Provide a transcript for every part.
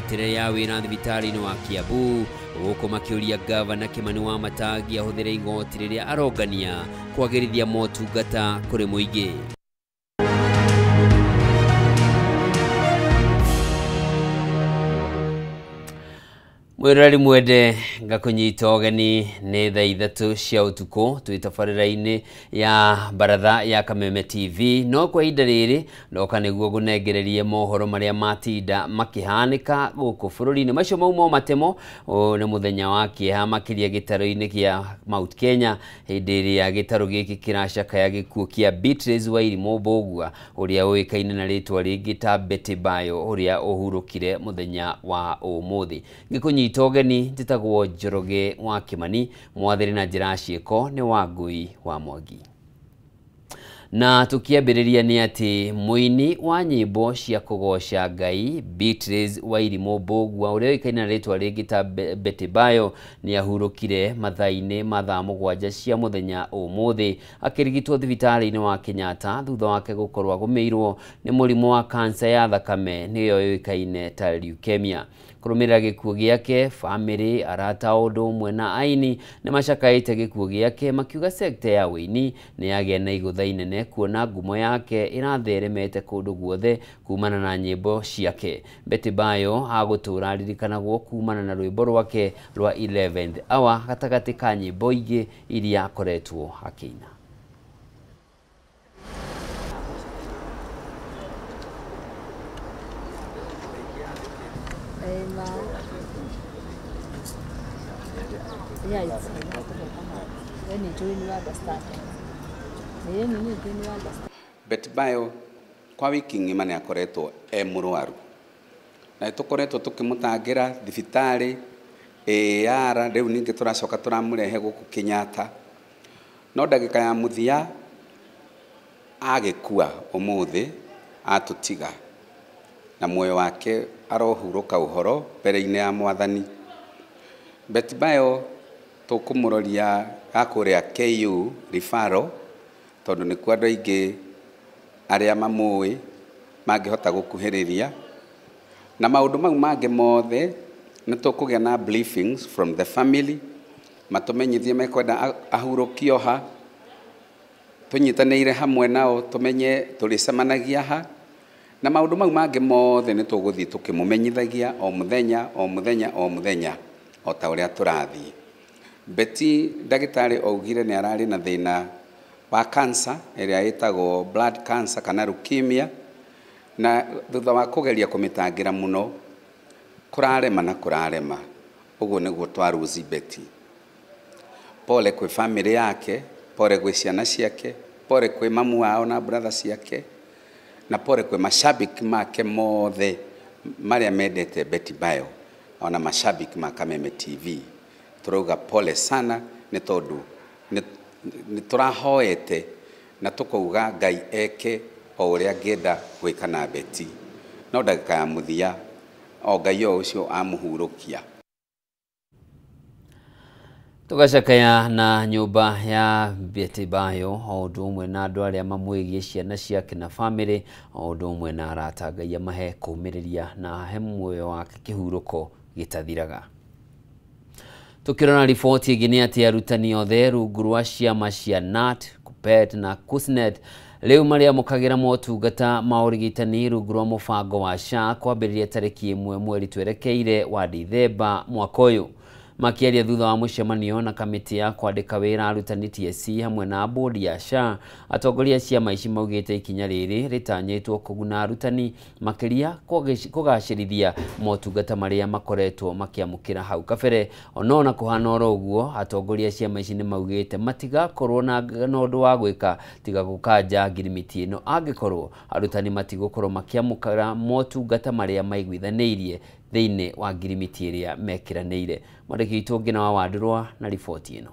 Mĩrutĩre ya wĩra thibitarĩ-inĩ wa Kiambu gũkũ makĩũria gavana Kimani Wamatangi ahũthĩre igoti rĩrĩa arongania kwagĩrithia motungata kũrĩ mũingĩ. Mwĩroreri mwende ngakũnyita ũgeni nĩ thaa 3 cia ũtukũ twĩ tabarĩra-inĩ ya baratha ya Kameme TV. No kwa ihinda rĩrĩ ndoka nĩguo ngũnengererie mohoro marĩa matinda makĩhanĩka gũkũ bũrũri-inĩ. Macio mauma matemo nĩ mũthenya wa kĩeha makĩria gĩtarũ-inĩ kĩa Mount Kenya hĩndĩ ĩrĩa gĩtarũ gĩkĩ kĩracakaya gĩkuũ kĩa Beatrice Wairimu Mbũgua ũrĩa ũĩkaine na rĩtwa rĩngĩ ta Betty Bayo ũrĩa ũhurũkire mũthenya wa ũmũthĩ. Ngĩkũnyita ũgeni njĩtagwo Njoroge wa Kimani, mwathĩri na njĩra ciĩko nĩ Wangui wa Mwangi. Na tukiambĩrĩria nĩ atĩ mũini wa nyĩmbo cia kũgoca Ngai Beatrice Wairimu Mbũgua ũrĩa ũĩkaine na rĩtwa rĩngĩ ta Betty Bayo nĩ ahurũkire mathaa-inĩ ma thaa 7 cia mũthenya ũmũthĩ akĩrigitwo thibitarĩ-inĩ wa Kenyatta thutha wake gũkorwo agũmĩirwo nĩ mũrimũ wa kansa ya thakame nĩyo yũĩkaine ta leukemia. Kũrũmĩrĩra gĩkuũ gĩake, bamĩrĩ, arata o ũndũ ũmwe na aini nĩ macakaĩte gĩkuũ gĩake makiuga sekta ya ũini nĩ yagĩa na igũtha inene kuona ngumo yake ĩratheremete kũndũ guothe kumana na nyĩmbo ciake. Betty Bayo agũtũra aririkanagwo kumana na rwĩmbo rwake rwa 11th Hour gatagatĩ ka nyĩmbo ingĩ iria akoretwo akĩina. Yeah, it's Betty Bayo kwa wiki ng'ima nĩ akoretwo e mũrwaru na tũkoretwo tũkĩmũtangĩra thibitarĩ AR rĩu ningĩ tũracoka tũramũrehe gũkũ Kenyatta no ndagĩka ya mũthia agĩkua ũmũthĩ atũtiga na muoyo wake arohurũka ũhoro mbere-inĩ ya Mwathani. Betty Bayo tũkũmũroria gakũrĩa KU referral tondũ nĩkuo andũ aingĩ arĩa mamũĩ mangĩhota gũkuhĩrĩria na maũndũ mau mangĩ mothe nĩ tũkũgĩa na briefings from the family matũmenyithie mekwenda ahurũkio ha tũnyitanĩire hamwe nao tũmenye tũrĩcemanagia ha na maũndũ mau mangĩ mothe nĩ tũgũthiĩ tũkĩmũmenyithagia o mũthenya o mũthenya o mũthenya o ta ũrĩa tũrathiĩ. Betty ndagĩtarĩ augire nĩ ararĩ na thĩna wa cancer ĩrĩa ĩtagwo blood cancer kana leukemia na thutha wa kũgeria kũmĩtangĩra mũno kũrarema na kũrarema ũguo nĩguo twaruzi Betty. Pole kwĩ family yake, pole kwĩ ciana ciake, pole kwĩ mamu wao na brother ciake na pole kwĩ mashabiki make mothe marĩa mendete Betty Bayo ona mashabiki ma Kameme TV. Tũrauga pole sana nĩ tondũ nĩ tũrahoete na tũkauga Ngai eke o ũrĩa angĩenda gwĩka na Betty no ndagĩka ya mũthia o Ngai o ũcio amũhurũkia. Tũgacakaya na nyũmba ya Betty Bayo o ũndũ ũmwe na andũ arĩa mamwĩgiĩ ciana ciake na bamĩrĩ o ũndũ ũmwe na arata. Ngai amahe kũũmĩrĩria na ahe muoyo wake kĩhurũko gĩtathiraga. Tukirora riboti ĩngĩ nĩ atĩ arutani othe rungu rwa ciama cia KNUT, KUPPET na KUSNET rĩu marĩamũkagĩra motungata ma ũrigitani rungu rwa mũbango wa SHA kwambĩrĩria tarĩki 1 mweri twerekeire wa Dithemba mwaka ũyũ. Makĩaria thutha wa mũcemanio na kamĩtĩ ya kwandĩka wĩra arutani TSC hamwe na bodi ya SHA, atongoria ciama ici maugĩte ikinya rĩrĩ rĩtanyĩtwo kũguna arutani makĩria kũgacĩrithia motungata marĩa makoretwo makĩamũkĩra hau kabere. Onona kũhana oro ũguo, atongoria ciama ici nĩ maugĩte matigakorwo na ũndũ wa gwĩka tiga gũkanja ngirimiti ĩno angĩkorwo arutani matigũkorwo makĩamũkĩra motungata marĩa maiguithanĩirie thĩinĩ wa ngirimiti ĩrĩa mekĩranĩire. Mwandĩki witũ Ngina wa Wandũrwa na riboti ĩno.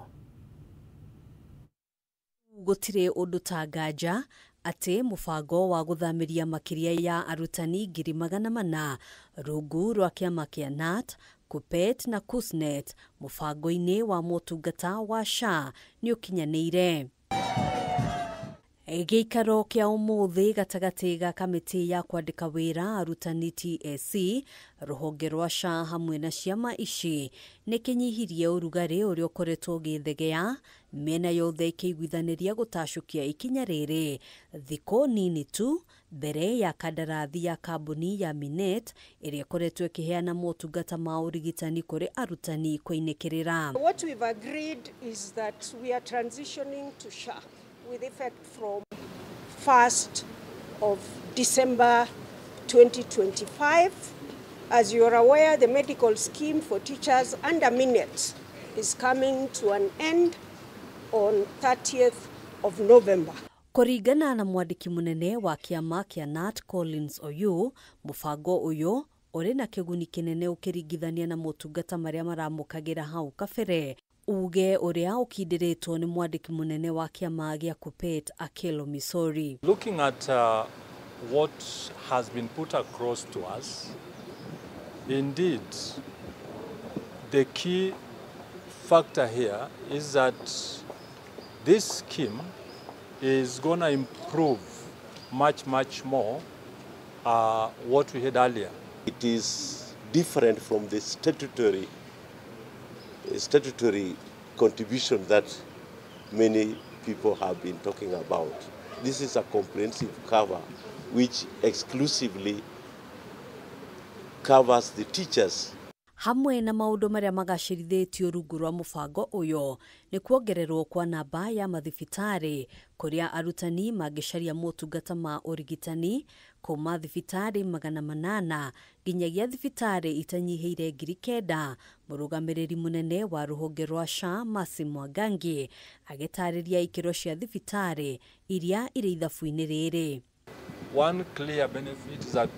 Gũtirĩ ũndũ ta nganja atĩ mũbango wa gũthamĩria makĩria ya arutani 400,000 rungu rwa kĩama kĩa KNUT, KUPPET na KUSNET mũbango-inĩ wa motungata wa SHA nĩ ũkinyanĩire. Gĩikaro kĩa ũmũthĩ gatagatĩ ga kamĩtĩ ya kwandĩka wĩra arutani TSC, rũhonge rwa SHA hamwe na ciama ici nĩ kĩnyihirie ũrugarĩ ũrĩa ũkoretwo ũgĩthegea mĩena yothe ĩkĩiguithanĩria gũtacũkia ikinya rĩrĩ thikũ nini tu mbere ya kandarathi ya kambuni ya Minet ĩrĩa ĩkoretwo ĩkĩheana motungata ma ũrigitani kũrĩ arutani kũinĩkĩrĩra. What we've agreed is that we are transitioning to SHA with effect from 1st of December 2025. As you are aware, the medical scheme for teachers under Minet is coming to an end on 30th of November. Kũringana na mwandĩki mũnene wa kĩama kĩa KNUT Collins Oyu, mũbango ũyũ ũrĩ na kĩguni kĩnene ũkĩringithania na motungata marĩa maramũkagĩra hau kabere. Uge ũrĩa ũkindĩrĩtwo nĩ mwandĩki mũnene wa kĩama gĩa KUPPET Akelo Misori. Looking at what has been put across to us, indeed, the key factor here is that this scheme is going to improve much, much more what we had earlier. It is different from the statutory contribution that many people have been talking about. This is a comprehensive cover which exclusively covers the teachers. Hamwe na maũndũ marĩa magacĩrithĩtio rungu rwa mũbango ũyũ nĩ kuongererwo kwa namba ya mathibitarĩ kũrĩa arutani mangĩcaria motungata ma ũrigitani kuma thibitarĩ 800 nginyagia thibitarĩ itanyihĩire 9,000. Mũrũgamĩrĩri mũnene wa rũhonge rwa SHA Mercy Mwangangi agĩtarĩria ikĩro cia thibitarĩ iria irĩ ithabu-inĩ rĩrĩ. One clear benefit is that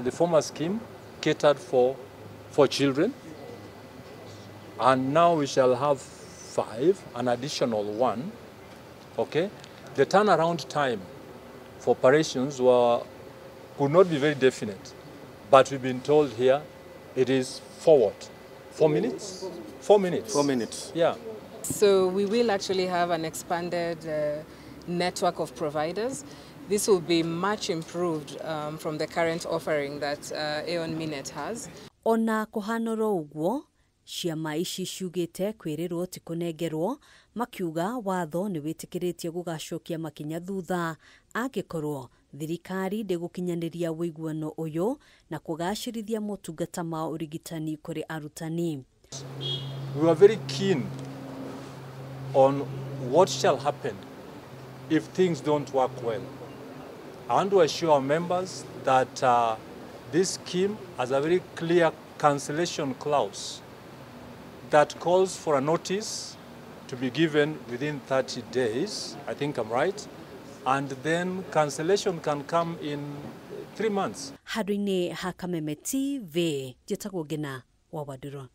the former scheme catered for children, and now we shall have 5, an additional one. Okay, the turnaround time for operations could not be very definite, but we've been told here it is forward. 4 minutes? 4 minutes. 4 minutes. Yeah. So we will actually have an expanded network of providers. This will be much improved from the current offering that Aon Minet has. Ona kũhanoro ũguo, ciama ici ciugĩte kwĩrĩrwo ti kũnengerwo, makiuga watho nĩ wĩtĩkĩrĩtie gũgacokia makinya thutha angĩkorwo thirikari ndĩgũkinyanĩria ũiguano ũyũ na kũgacĩrithia motungata ma ũrigitani kũrĩ arutani. We are very keen on what shall happen if things don't work well. I want to assure our members that this scheme has a very clear cancellation clause that calls for a notice to be given within 30 days, I think I'm right, and then cancellation can come in 3 months. Handũ-inĩ ha Kameme TV, njĩtagwo Ngina wa Wandũrũ.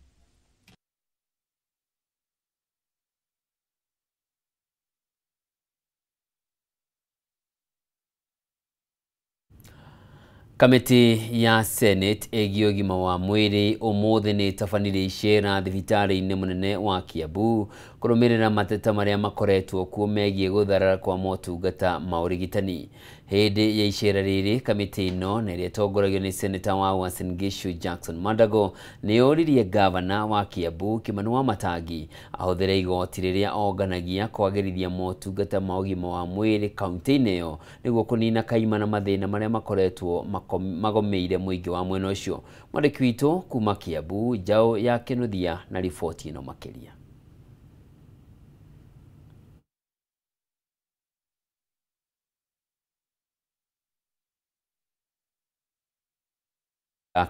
Kamĩtĩ ya Senate ĩgiĩ ũgima wa mwĩrĩ ũmũthĩ nĩ ĩtabanirie icera thibitarĩ-inĩ mũnene wa Kiambu kũrũmĩrĩra mateta marĩa makoretwo kuo megiĩ gũtharara kwa motungata ma ũrigitani. Hĩndĩ ya icera rĩrĩ, kamĩtĩ ĩno na ĩrĩa ĩtongoragio nĩ Seneta wa Uasin Gishu Jackson Mandago nĩ yũririe ngavana wa Kiambu Kimani Wamatangi ahũthĩre igoti rĩrĩa onganagia kwagĩrithia motungata ma ũgima wa mwĩrĩ kaunti-inĩ ĩyo nĩguo kũnina kaimana na mathĩna marĩa makoretwo magomeire mũingĩ wa mwena ũcio. Mwandĩki witũ kuma Kiambu Njaũ ya Kĩnuthia na riboti ĩno makĩria.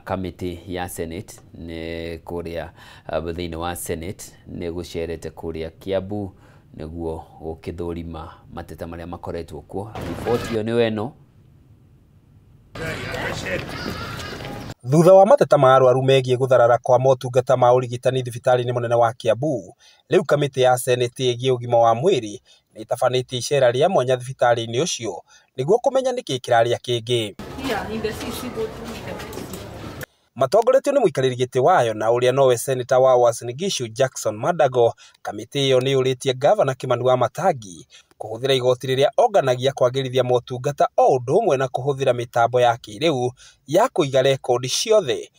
Kamĩtĩ ya Senate nĩ kũrĩa thĩinĩ wa Senate nĩ gũcerete kũrĩa Kiambu nĩguo gũkĩthũrima mateta marĩa makoretwo kuo. Riboti ĩyo nĩyo ĩno. Thutha wa mateta ma arwaru megiĩ gũtharara kwa motungata ma ũrigitani thibitarĩ-inĩ mũnene wa Kiambu, rĩu kamĩtĩ ya Senate ĩgiĩ ũgima wa mwĩrĩ nĩ ĩtabanĩtie icera rĩa mwanya thibitarĩ-inĩ ũcio nĩguo kũmenya nĩkĩ kĩrarĩa kĩngĩ. Matongoretio nĩ mũikarĩri gĩtĩ wayo na ũrĩa nowe seneta wa Uasin Gishu Jackson Mandago, kamĩtĩ ĩyo nĩ yũrĩtie ngavana Kimani Wamatangi kũhũthĩra igoti rĩrĩa onganagia kwagĩrithia motungata o ũndũ ũmwe na kũhũthĩra mĩtambo ya kĩrĩu ya kũiga rekondi ciothe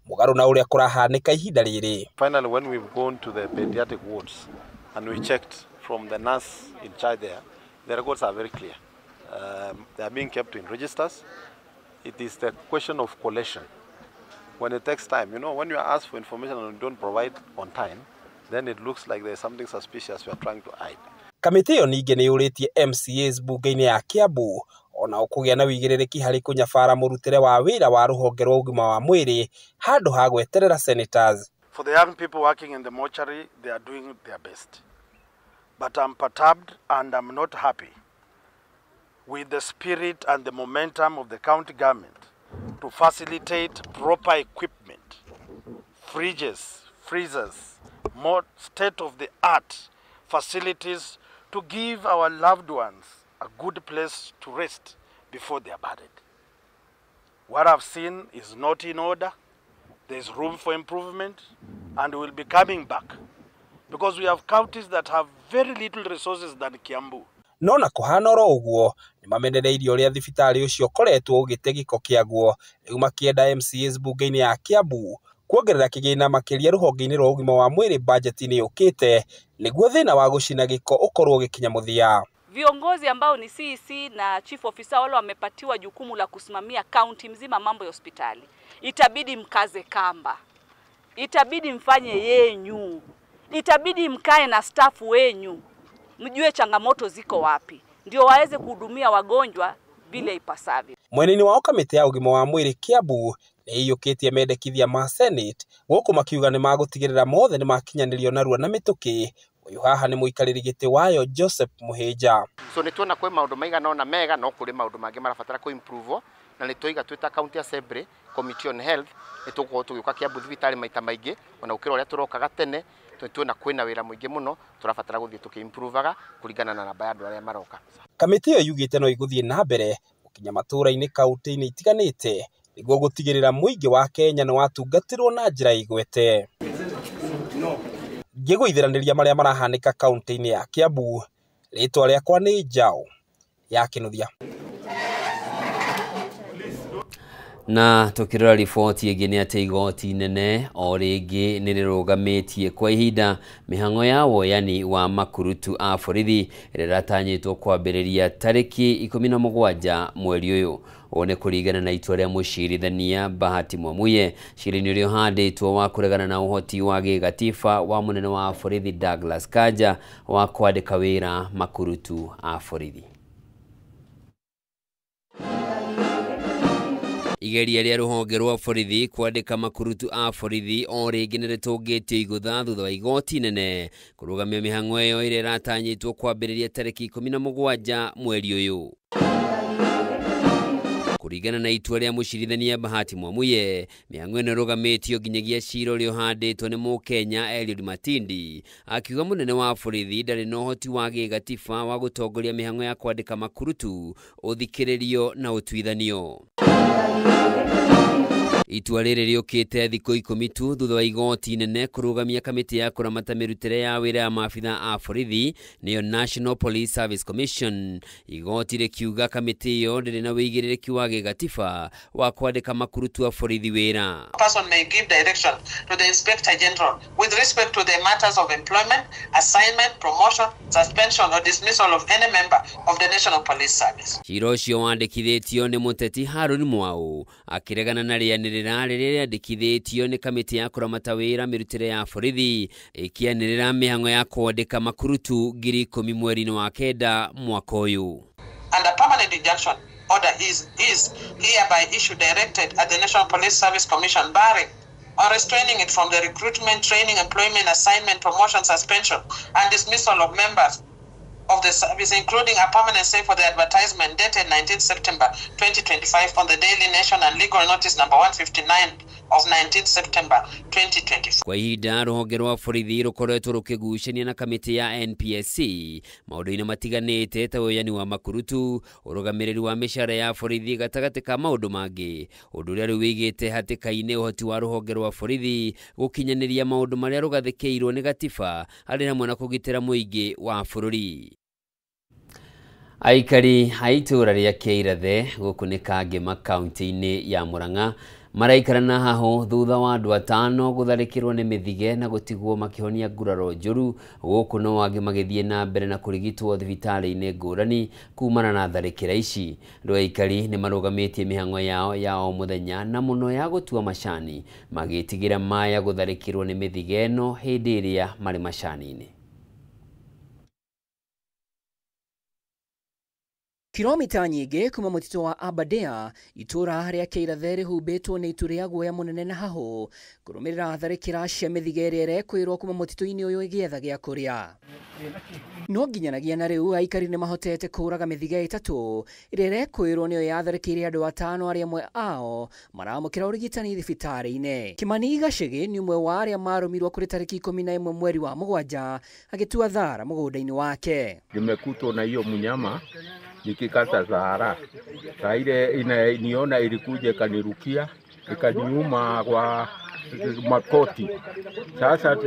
mũgarũ na ũrĩa kũrahanĩka ihinda rĩrĩ. Finally, when we've gone to the pediatric wards and we checked from the nurse in charge there, the records are very clear. They are being kept in registers. It is the question of collation. When it takes time, you know, when you are asked for information and you don't provide on time, then it looks like there's something suspicious we are trying to hide. Kamĩtĩ ĩyo ningĩ nĩ yũrĩtie MCAs bunge-inĩ ya Kiambu onao kũgĩa na wĩigĩrĩrĩki harĩ kũnyabara mũrutĩre wa wĩra wa rũhonge rwa ũgima wa mwĩrĩ handũ ha gweterera senators. For the young people working in the mortuary, they are doing their best. But I'm perturbed and I'm not happy with the spirit and the momentum of the county government to facilitate proper equipment, fridges, freezers, more state-of-the-art facilities to give our loved ones a good place to rest before they are buried. What I've seen is not in order. There's room for improvement, and we'll be coming back because we have counties that have very little resources than Kiambu. No na kũhana oro ũguo nĩ mamenereirie ũrĩa thibitarĩ ũcio ũkoretwo ũgĩte gĩko kĩaguo rĩu makĩenda MCAs bunge-inĩ ya Kiambu kuongerera kĩgĩna makĩria rũhonge-inĩ rwa ũgima wa mwĩrĩ bajeti-inĩ yũkĩte nĩguo thĩna wa gũcina gĩko ũkorwo ũgĩkinya mũthia. Viongozi ambao ni CEC na chief officer wale wamepatiwa jukumu la kusimamia kaunti mzima mambo ya hospitali, itabidi mkaze kamba, itabidi mfanye yenyu, itabidi mkae na staff wenyu, mjue changamoto ziko wapi, ndio waweze kuhudumia wagonjwa vile ipasavyo. Mwenini wao kamĩtĩ ya ũgima wa mwĩrĩ Kiambu nĩ ĩiyũkĩtie mendekithia ma Senate gũkũ makiuga nĩ magũtigĩrĩra mothe nĩ makinyanĩrio narua na mĩtũkĩ. Ũyũ haha nĩ mũikarĩri gĩtĩ wayo Joseph Mũhĩnja. So nĩ tuona kwĩ maũndũ maigana ũna mega no kũrĩ maũndũ mangĩ marabatara kũ improve, na nĩ tũiga twĩ ta County Assembly Committee on Health nĩ tũgũkorwo tũgĩũka Kiambu thibitarĩ maita maingĩ ona gũkĩra ũrĩa tũrokaga tene. Tuona kwĩna wĩra mũingĩ mũno tũrabatara gũthiĩ tũkĩ-improvaga kũringana na namba ya andũ arĩa maroka. Kamĩtĩ ĩyo yugĩte no ĩgũthiĩ na mbere gũkinya matũũra-inĩ kaunti-inĩ itiganĩte nĩguo gũtigĩrĩra mũingĩ wa Kenya nĩ watungatĩrwo na njĩra ĩgwete. Ngĩgũithiranĩria marĩa marahanĩka kaunti-inĩ ya Kiambu, rĩtwa rĩakwa nĩ Njaũ ya Kĩnuthia. Na tukirora riboti ĩngĩ nĩ atĩ igoti inene o rĩngĩ nĩ rĩrũgamĩtie kwa ihinda mĩhang'o ya woyani wa makurutu a borithi ĩrĩa ĩratanyĩtwo kwambĩrĩria tarĩki 17 mweri ũyũ. Ũũ nĩ kũringana na itua rĩa mũcirithania Bahati Mwamuye cira-inĩ ũrĩa ũhandĩtwo wa kũregana na ũhoti wa gĩgatiba wa mũnene wa borithi Douglas Kanja wa kwandĩka wĩra makurutu a borithi. Igeria rĩa rũhonge rwa borithi kwandĩka makurutu a borithi o rĩngĩ nĩ rĩtũngĩtio igũtha thutha wa igoti inene kũrũgamia mĩhang'o ĩyo ĩrĩa ĩratanyĩtwo kwambĩrĩria tarĩki 17 mweri ũyũ. Kũringana na itua rĩa mũcirithania Bahati Mwamuye, mĩhang'o ĩno ĩrũgamĩtio nginyagia cira ũrĩa ũhandĩtwo nĩ Mũkenya Eliud Matindi akiuga mũnene wa borithi ndarĩ na ũhoti wa gĩgatiba wa gũtongoria mĩhang'o ya kwandĩka makurutu ũthikĩrĩrio na ũtuithanio. Itua rĩrĩ rĩũkĩte thikũ 10 tu thutha wa igoti inene kũrũgamia kamĩtĩ ya kũramata mĩrutĩre ya wĩra ya maabitha a borithi nĩyo National Police Service Commission. Igoti rĩkiuga kamĩtĩ ĩyo ndĩrĩ na wĩigĩrĩrĩki wa gĩgatiba wa kwandĩka makurutu a borithi wĩra. Person may give direction to the Inspector General with respect to the matters of employment, assignment, promotion, suspension or dismissal of any member of the National Police Service. Cira ũcio wandĩkithĩtio nĩ mũteti Harun Mwau akĩregana na rĩanĩrĩra rĩrĩa rĩandĩkithĩtio nĩ kamĩtĩ ya kũramata wĩra mĩrutĩre ya borithi ĩkĩanĩrĩra mĩhang'o ya kwandĩka makurutu 10,000 mweri-inĩ wa 9 mwaka ũyũ. And a permanent injunction order is hereby issued directed at the National Police Service Commission barring or restraining it from the recruitment, training, employment, assignment, promotion, suspension and dismissal of members of the service, including a permanent stay for the advertisement dated 19 September 2025 on the Daily Nation and Legal Notice number 159 of 19 September 2024. Kwa ihinda rũhonge rwa borithi rũkoretwo rũkĩgucania na kamĩtĩ ya NPSC maũndũ-inĩ matiganĩte ta ũyani wa makurutu, ũrũgamĩrĩri wa mĩcara ya borithi gatagatĩ ka maũndũ mangĩ, ũndũ ũrĩa rĩu wĩigĩte hatĩka-inĩ ũhoti wa rũhonge rwa borithi gũkinyanĩria maũndũ marĩa rũgathĩkĩirwo nĩ gatiba harĩ hamwe na kũgitĩra mũingĩ wa bũrũri. Aikari a itũũra rĩa Kĩirathe gũkũ nĩ Kangema kaunti-inĩ ya Murang'a maraikara na haho thutha wa andũ atano gũtharĩkĩrwo nĩ mĩthige na gũtigwo makĩhonia nguraro njũru gũkũ no angĩ magĩthiĩ na mbere na kũrigitwo thibitarĩ-inĩ ngũrani kumana na tharĩkĩra ici. Andũ aikari nĩ marũgamĩtie mĩhang'o yao ya o mũthenya na mũno ya gũtua macani magĩtigĩra maya gũtharĩkĩrwo nĩ mĩthige ĩno hĩndĩ ĩrĩa marĩ macani-inĩ. Kilomita nyingĩ kuma mũtitũ wa Aberdare itũũra rĩa Kĩirathe rĩhumbĩtwo nĩ itu rĩa guoya mũnene na hahũ kũrũmĩrĩra tharĩkĩra cia mĩthige ĩrĩa ĩrekwĩrwo kuma mũtitũ-inĩ ũyũ ĩgĩetha gĩa kũrĩa. No nginyanagia na rĩu aikari nĩ mahotete kũũraga mĩthige ĩtatũ ĩrĩa ĩrekwĩrwo nĩyo yatharĩkĩire andũ atano arĩa amwe ao maramũkĩra ũrigitani thibitarĩ-inĩ. Kimani Gacĩgĩ nĩ ũmwe wa arĩa marũmirwo kũrĩ tarĩki 11 mweri wa 7 agĩtua thara mũgũnda-inĩ wake. Nimekutwa na hiyo mnyama nikikata zahara. Saa ile niona ilikuja ikanirukia ikaniuma kwa makoti. Sasa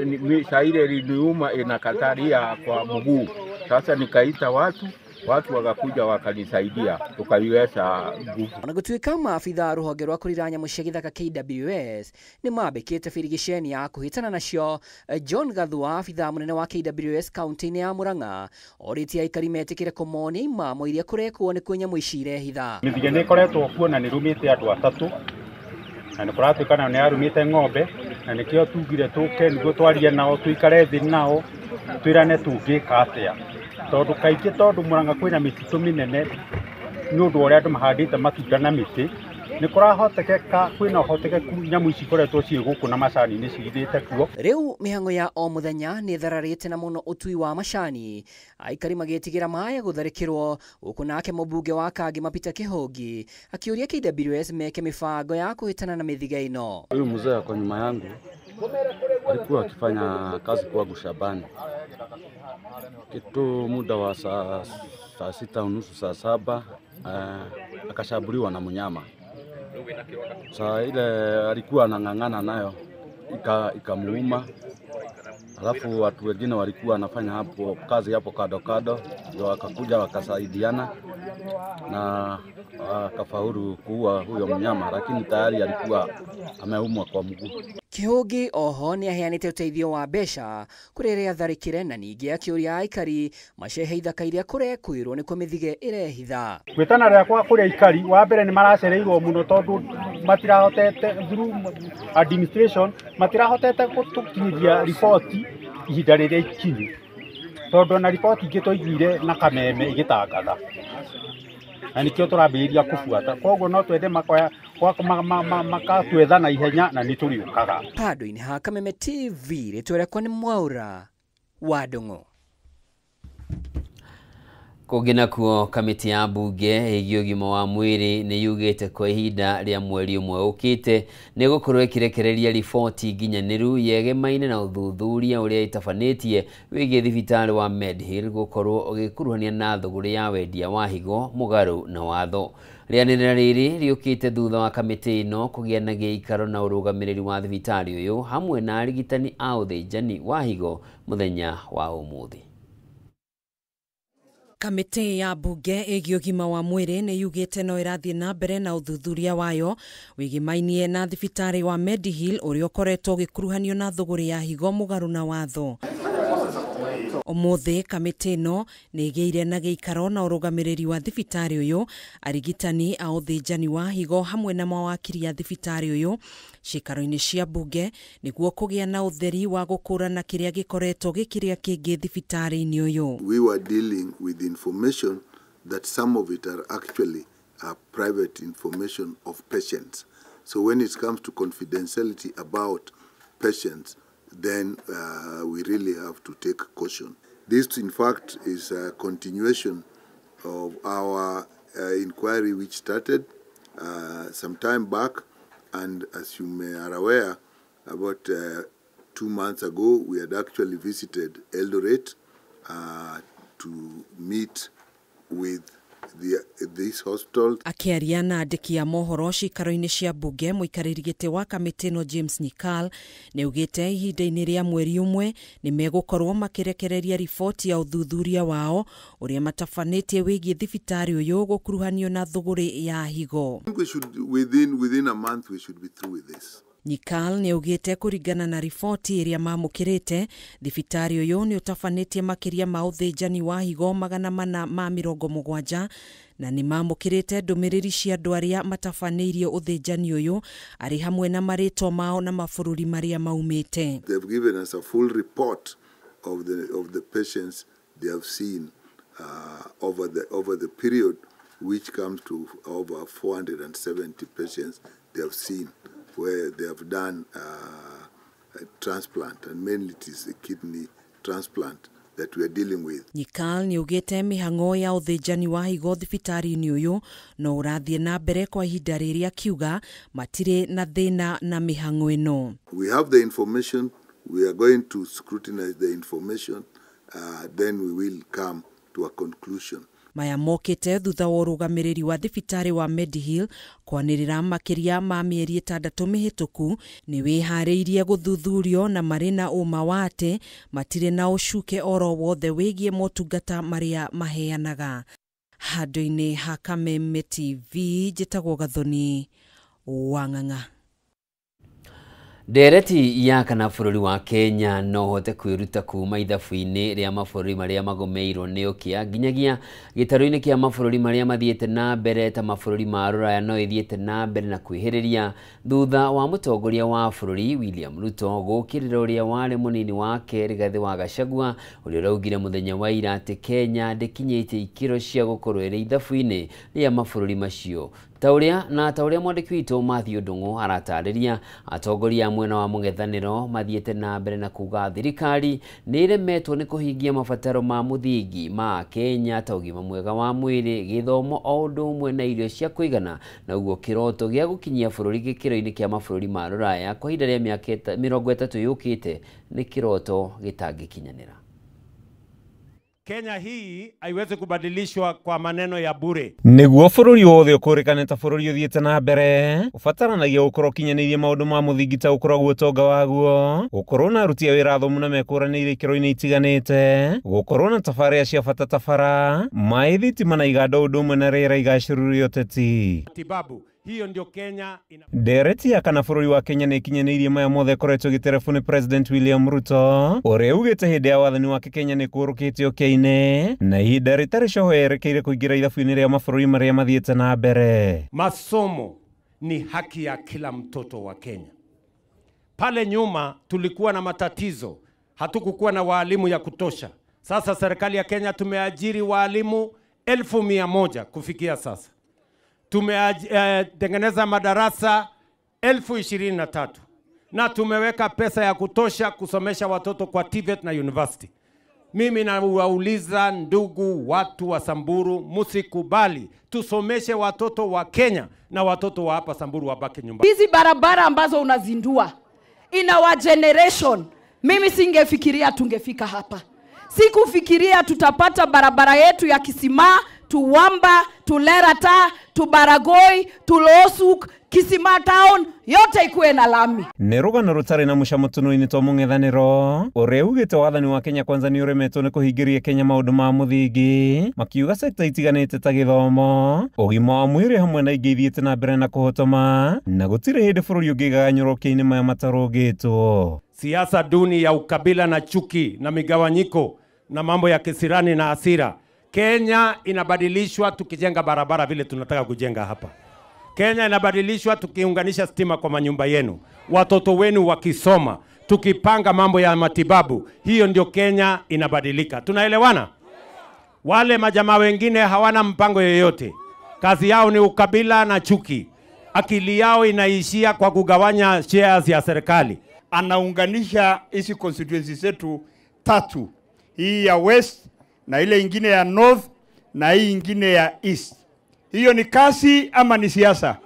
saa ile iliniuma inakataria kwa mguu. Sasa nikaita watu wakakuja wakanisaidia tukaiweza nguvu. Ona gũtuĩka maabitha rũhonge rwa kũrira nyamũ cia gĩthaka KWS nĩ mambĩkĩte birigiceni ya kũhĩtana nacio, John Gathua abitha mũnene wa KWS kaunti-inĩ ya Murang'a orĩtie aikari metĩkĩre kũmonia imamo iria kũrekwo nĩkuo nyamũ ici irehitha. Mĩthige nĩ ĩkoretwo kuo na nĩ ĩrũmĩte andũ atatũ na nĩ kũratuĩka nĩ yarũmĩte ng'ombe na nĩkĩo tugire tũke nĩguo twarie nao tũikare thĩ nao twĩrane tũngĩka atĩa. Tondũ kaingĩ tondũ Murang'a kwĩna mĩtitũ mĩnene nĩ ũndũ wa ũrĩa andũ mahandĩte matunda na mĩtĩ nĩ kũrahotekeka kwĩna ũhotekeku nyamũ ici ikoretwo ciĩ gũkũ na macani-inĩ cihithĩte kuo. Rĩu mĩhang'o ya o mũthenya nĩ ĩthararĩte na mũno ũtui wa macani aikari magĩtigĩra maya gũtharĩkĩrwo gũkũ nake mũmbunge wa Kangema Peter Kĩhũngi akĩũria KWS meke mĩbango ya kũhĩtana na mĩthige ĩno. Huyu mzee kwa nyuma yangu alikuwa akifanya kazi kwangu shambani kitu muda wa saa 6:30 saa 7 akashambuliwa na mnyama. Saa ile alikuwa anang'ang'ana nayo ikamuuma. Alafu watu wengine walikuwa wanafanya hapo kazi hapo kado kado, ndio wakakuja wakasaidiana na akafaulu kuua huyo mnyama, lakini tayari alikuwa ameumwa kwa mguu. Kĩhũngi oho nĩ aheanĩte ũteithio wa mbeca kũrĩ arĩa atharĩkĩre na ningĩ akĩũria aikari macehe ithaka iria kũrekwĩrwo nĩkuo mĩthige ĩrehitha. Gwĩtana rĩakwa kũrĩ aikari wa mbere nĩ maracereirwo mũno tondũ matirahotete through administration matirahotete gũtũkinyĩria riboti ihinda rĩrĩa ikinyu tondũ ona riboti ingĩ twaiguire na kameme ĩgĩtangatha na nĩkĩo tũrambĩrĩria kũbuata koguo no twende makatwetha na ihenya na nĩ tũrĩũkaga. Handũ-inĩ ha Kameme TV rĩtwa rĩakwa nĩ Mwaura wa Ndung'u. Kũngĩ nakuo kamĩtĩ ya mbunge ĩgiĩ ũgima wa mwĩrĩ nĩ yugĩte kwa ihinda rĩa mweri ũmwe ũkĩte nĩ gũkorwo ĩkĩrekereria riboti nginyanĩru yegemaine na ũthuthuria ũrĩa ĩtabanĩtie wĩgiĩ thibitarĩ wa Medhill gũkorwo ũgĩkuruhania na thũgũrĩ ya wendia wa higo mũgarũ na watho. Rĩanĩrĩra rĩrĩ rĩũkĩte thutha wa kamĩtĩ ĩno kũgĩa na gĩikaro na ũrũgamĩrĩri wa thibitarĩ ũyũ hamwe na arigitani a ũthĩnjani wa higo mũthenya wa ũmũthĩ. Kamĩtĩ ya mbunge ĩgiĩ ũgima wa mwĩrĩ nĩ yugĩte no ĩrathiĩ na mbere na ũthuthuria wayo wĩgĩmainie na thibitarĩ wa Medihill ũrĩa ũkoretwo ũgĩkuruhanio na thũgũrĩ ya higo mũgarũ na watho. Ũmũthĩ kamĩtĩ ĩno nĩ ĩgĩire na gĩikaro na ũrũgamĩrĩri wa thibitarĩ ũyũ, arigitani a ũthĩnjani wa higo hamwe na mawakiri a thibitarĩ ũyũ ciikaro-inĩ cia mbunge nĩguo kũgĩa na ũtheri wa gũkũrana kĩrĩa gĩkoretwo gĩkĩrĩa kĩngĩ thibitarĩ-inĩ ũyũ. We were dealing with information that some of it are actually private information of patients. So when it comes to confidentiality about patients, then we really have to take caution. This, in fact, is a continuation of our inquiry which started some time back, And as you may are aware, about 2 months ago, we had actually visited Eldoret to meet with this hospital. Akiaria na andĩki a mohoro cikaro-inĩ cia mbunge, mũikarĩri gĩtĩ wa kamĩtĩ ĩno James Nyikal nĩaugĩte ihinda-inĩ rĩa mweri ũmwe nĩ megũkorwo makĩrekereria riboti ya ũthuthuria wao ũrĩa matabanĩtie wĩgiĩ thibitarĩ ũyũ gũkuruhanio na thũgũrĩ ya higo. I think we should, within a month we should be through with this. Nyikal nĩaugĩte kũringana na riboti ĩrĩa mamũkĩrĩte, thibitarĩ ũyũ nĩ ũtabanĩtie makĩria ma ũthĩnjani wa higo 470 na nĩ mamũkĩrĩte ndũmĩrĩri cia andũ arĩa matabanĩirie ũthĩnjani ũyũ arĩ hamwe na marĩtwa mao na mabũrũri marĩa maumĩte. They've given us a full report of the patients they have seen over the period, which comes to over 470 patients they have seen where they have done a transplant, and mainly it is a kidney transplant that we are dealing with. Nyikal nĩaugĩte mĩhang'o ya ũthĩnjani wa higo thibitarĩ-inĩ ũyũ no ũrathiĩ na mbere kwa ihinda rĩrĩa akiuga matirĩ na thĩna na mĩhang'o ĩno. We have the information, we are going to scrutinize the information, then we will come to a conclusion. Maya mokĩte thutha wa ũrũgamĩrĩri wa thibitarĩ wa Medihill kwanĩrĩra makĩria ma mĩeri 6 mĩhĩtũku nĩ wĩharĩirie gũthuthurio na marĩ na ũma wa atĩ matirĩ na ũcuke oro wothe wĩgiĩ motungata marĩa maheanaga. Handũ-inĩ ha Kameme TV, njĩtagwo Gathoni Wang'ang'a. Ndereti ya kana bũrũri wa Kenya no hote kwĩruta kuma ithabu-inĩ rĩa mabũrũri marĩa magomeirwo nĩ ũkĩa nginyagia gĩtarũ-inĩ kĩa mabũrũri marĩa mathiĩte na mbere ta mabũrũri ma Rũraya no ĩthiĩte na mbere na kwĩhĩrĩria thutha wa mũtongoria wa bũrũri William Ruto gũkĩrĩra ũrĩa warĩ mũnini wake Rigathĩ wa Gachagua ũrĩa ũraugire mũthenya wa ira atĩ Kenya ndĩkinyĩte ikĩro cia gũkorwo ĩrĩ ithabu-inĩ rĩa mabũrũri macio. Taũrĩa na taũrĩa mwandĩki witũ Matthew Ndung'u aratarĩria, atongoria a mwena wa mũng'ethanĩro mathiĩte na mbere na kuga thirikari nĩ ĩremetwo nĩ kũhingia mabataro ma mũthingi ma Kenya ta ũgima mwega wa mwĩrĩ, gĩthomo o ũndũ ũmwe na irio cia kũigana, na ũguo kĩroto gĩa gũkinyia bũrũri gĩkĩro-inĩ kĩa mabũrũri ma Rũraya kwa ihinda rĩa mĩaka 30 yũkĩte nĩ kĩroto gĩtangĩkinyanĩra. Kenya hii haiwezi kubadilishwa kwa maneno ya bure. Nĩguo bũrũri wothe ũkũrĩkane ta bũrũri ũthiĩte na mbere, ũbataranagia gũkorwo ũkinyanĩirie maũndũ ma mũthingi ta gũkorwo ũtonga waguo, gũkorwo na aruti a wĩra athomu na mekũranĩire ikĩro-inĩ itiganĩte, gũkorwo na tabarĩra cia bata ta bara, maĩ, thitima na iganda ũndũ ũmwe na rĩera igacĩru rĩa ũteti. Matibabu. Hiyo ndio Kenya ina... Ndereti ya kana bũrũri wa Kenya nĩ ĩkinyanĩirie maya mothe ĩkoretwo ĩgĩterebwo nĩ President William Ruto ũrĩa ugĩte hĩndĩ ya wathani wake Kenya nĩ kũrũkĩte ũkĩa-inĩ na ihinda rĩtarĩ coho yerekeire kũingĩra ithabu-inĩ rĩa mabũrũri marĩa mathiĩte na mbere. Masomo ni haki ya kila mtoto wa Kenya. Pale nyuma tulikuwa na matatizo, hatukukuwa na walimu ya kutosha. Sasa serikali ya Kenya tumeajiri walimu 100,000 kufikia sasa. Tumetengeneza madarasa 23,000 na tumeweka pesa ya kutosha kusomesha watoto kwa TVET na university. Mimi nawauliza ndugu watu wa Samburu, msikubali tusomeshe watoto wa Kenya na watoto wa hapa Samburu wabaki nyumbani. Hizi barabara ambazo unazindua in our generation, mimi singefikiria tungefika hapa. Sikufikiria tutapata barabara yetu ya Kisima, Tuwamba, Tulerata, Tubaragoi, Tulosuk, Kisima Town, yote ikuwe na lami. Nĩ rũgano rũtarĩ na mũcamo tũnua-inĩ twa mũng'ethanĩro ũrĩa ugĩte wathani wa Kenya Kwanza nĩ ũremetwo nĩ kũhingĩria Kenya maũndũ ma mũthingi, makiuga sekta itiganĩte ta gĩthomo, ũgima wa mwĩrĩ hamwe na ingĩ ithiĩte na mbere na kũhotoma, na gũtirĩ hĩndĩ bũrũri ũngĩgaganyũrwo ũkĩa-inĩ maya matarũngĩtwo. Siasa duni ya ukabila na chuki na migawanyiko na mambo ya kisirani na hasira. Kenya inabadilishwa tukijenga barabara vile tunataka kujenga hapa. Kenya inabadilishwa tukiunganisha stima kwa manyumba yenu, watoto wenu wakisoma, tukipanga mambo ya matibabu. Hiyo ndio Kenya inabadilika. Tunaelewana? Wale majamaa wengine hawana mpango yoyote. Kazi yao ni ukabila na chuki. Akili yao inaishia kwa kugawanya shares ya serikali. Anaunganisha hizi constituencies zetu tatu, hii ya West na ile ingine ya North na hii ingine ya East. Hiyo ni kasi ama ni siasa?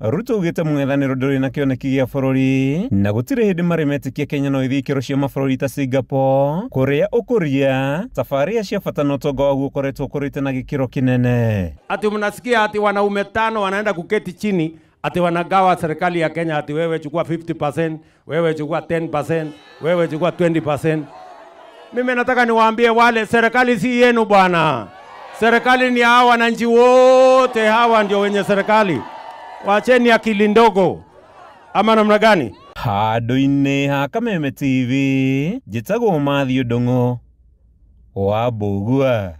Ruto ugĩte mũng'ethanĩro ndũrĩ na kĩoneki gĩa bũrũri na gũtirĩ hĩndĩ marĩ metĩkia Kenya no ĩthiĩ ikĩro cia mabũrũri ta Singapore kũrĩa ũkũria tabarĩra cia bata na ũtonga waguo ũkoretwo ũkũrĩte na gĩkĩro kĩnene. Ati mnasikia ati wanaume 5 wanaenda kuketi chini ati wanagawa serikali ya Kenya, ati wewe chukua 50%, wewe chukua 10%, wewe chukua 20%. Mimi nataka niwaambie wale, serikali si yenu bwana. Serikali ni hawa wananchi wote, hawa ndio wenye serikali. Wacheni akili ndogo. Ama namna gani? Handũ-inĩ ha Kameme TV, njĩtagwo Matthew Ndung'u wa Mbũgua.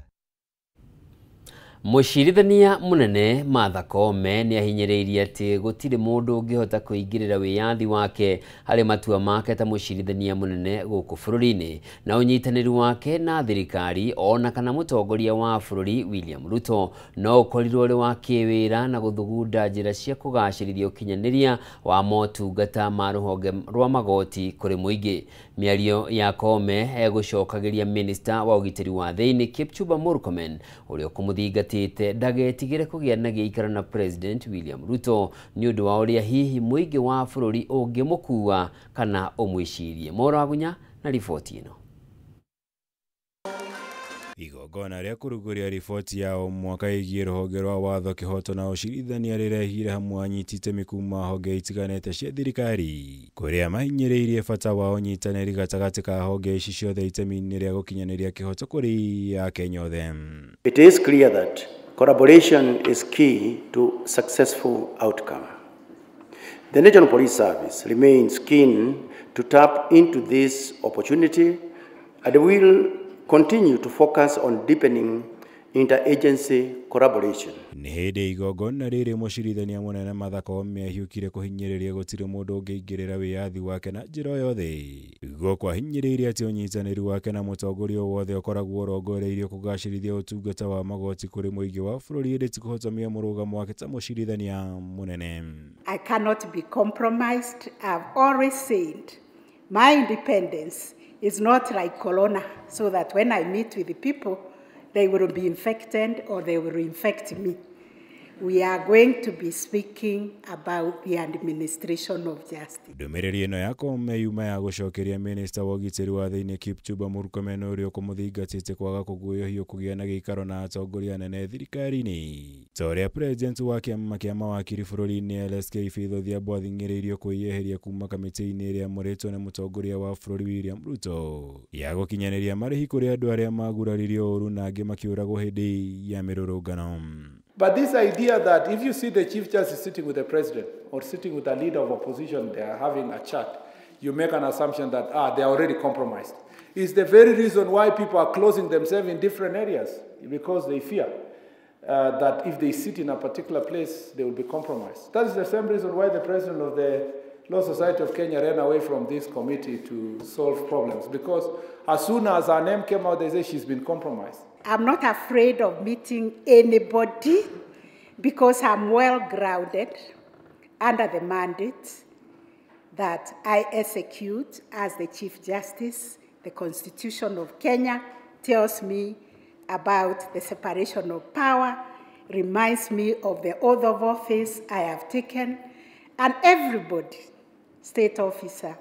Mũcirithania mũnene Martha Koome nĩ ahinyĩrĩirie atĩ gũtirĩ mũndũ ũngĩhota kũingĩrĩra wĩyathi wake harĩ matua make ta mũcirithania mũnene gũkũ bũrũri-inĩ na ũnyitanĩri wake na thirikari ona kana mũtongoria wa bũrũri William Ruto no ũkorirwo ũrĩ wa kĩwĩra na gũthugunda njĩra cia kũgacĩrithia ũkinyanĩria wa motungata ma rũhonge rwa magoti kũrĩ mũingĩ. Mĩario ya Koome egũcokagĩria minista wa ũgitĩri wa thĩinĩ Kipchumba Murkomen ũrĩa ũkũmũthingatĩte ndagetigĩre kũgĩa na gĩikaro na President William Ruto nĩ ũndũ wa ũrĩa hihi mũingĩ wa bũrũri ũngĩmũkua kana ũmwĩcirie. Moro Agunya na riboti ĩno. Igongona rĩa kũrugũria riboti ya o mwaka ĩgiĩ rũhonge rwa watho kĩhoto na ũcirithania rĩrehire hamwe anyiti itemi kuma honge itiganĩte cia thirikari kũrĩa mahinyĩrĩirie bata wa ũnyitanĩri gatagatĩ ka honge ici ciothe itemi-inĩ rĩa gũkinyanĩria kĩhoto kũrĩ Akenya othe. It is clear that collaboration is key to successful outcome. The National Police Service remains keen to tap into this opportunity and will continue to focus on deepening interagency collaboration. Nĩ hĩndĩ igongona rĩrĩ mũcirithania mũnene Martha Koome ahiũkire kũhinyĩrĩria gũtirĩ mũndũ ũngĩingĩrĩra wĩyathi wake na njĩra o yothe. Gũkũ ahinyĩrĩirie atĩ ũnyitanĩri wake na mũtongoria wothe ũkoragwo ũrongoreirio kũgacĩrithia ũtungata wa magoti kũrĩ mũingĩ wa bũrũri ĩndĩ ti kũhotomia mũrũgamo wake ta mũcirithania mũnene. I cannot be compromised. I've always said my independence is not like corona, so that when I meet with the people, they will be infected or they will infect me. We are going to be speaking about the administration of justice. Ndũmĩrĩri ĩno ya Koome yuma ya gũcokeria minista wa ũgitĩri wa thĩinĩ Kipchumba Murkomen ũrĩa ũkũmũthingatĩte kwaga kũguũĩhio kũgĩa na gĩikaro na atongoria anene thirikari-inĩ ta ũrĩa president wa kĩama kĩa mawakiri bũrũri-inĩ LSK Faith Odhiambo athing'ĩrĩirio kwĩyeheria kuma kamĩtĩ-inĩ ĩrĩa ĩamũrĩtwo nĩ mũtongoria wa bũrũri William Ruto ya gũkinyanĩria marĩhi kũrĩ andũ arĩa maguraririo ũru na angĩ makĩũragwo hĩndĩ ya mĩrũrũngano. But this idea that if you see the Chief Justice sitting with the president or sitting with the leader of opposition, they are having a chat, you make an assumption that they are already compromised. It's the very reason why people are closing themselves in different areas, because they fear that if they sit in a particular place, they will be compromised. That is the same reason why the president of the Law Society of Kenya ran away from this committee to solve problems, because as soon as her name came out, they say she's been compromised. I'm not afraid of meeting anybody because I'm well grounded under the mandate that I execute as the Chief Justice. The Constitution of Kenya tells me about the separation of power, reminds me of the oath of office I have taken, and everybody, state officer,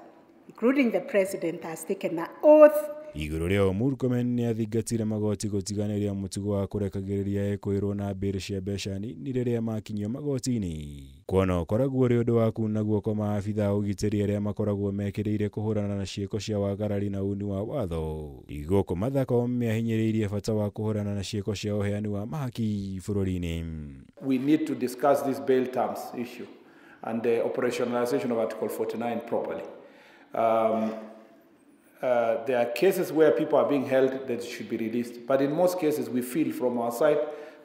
including the president, has taken an oath. Igũrũ rĩao Murkomen nĩ athingatire magoti gũtiganĩria mũtugo wa kũrekagĩrĩria ekũĩrwo na mbĩrĩ cia mbeca nini rĩrĩa makinyio magoti-inĩ kuona ũkoragwo ũrĩ ũndũ wa kuna guoko maabitha a ũgitĩri arĩa makoragwo mekĩrĩire kũhũrana na ciĩko cia wagarari na uni wa watho. Gũkũ Martha Koome ahinyĩrĩirie bata wa kũhũrana na ciĩko cia ũheani wa mahaki bũrũri-inĩ. We need to discuss this bail terms issue and the operationalization of Article 49 properly. There are cases where people are being held that should be released, but in most cases we feel from our side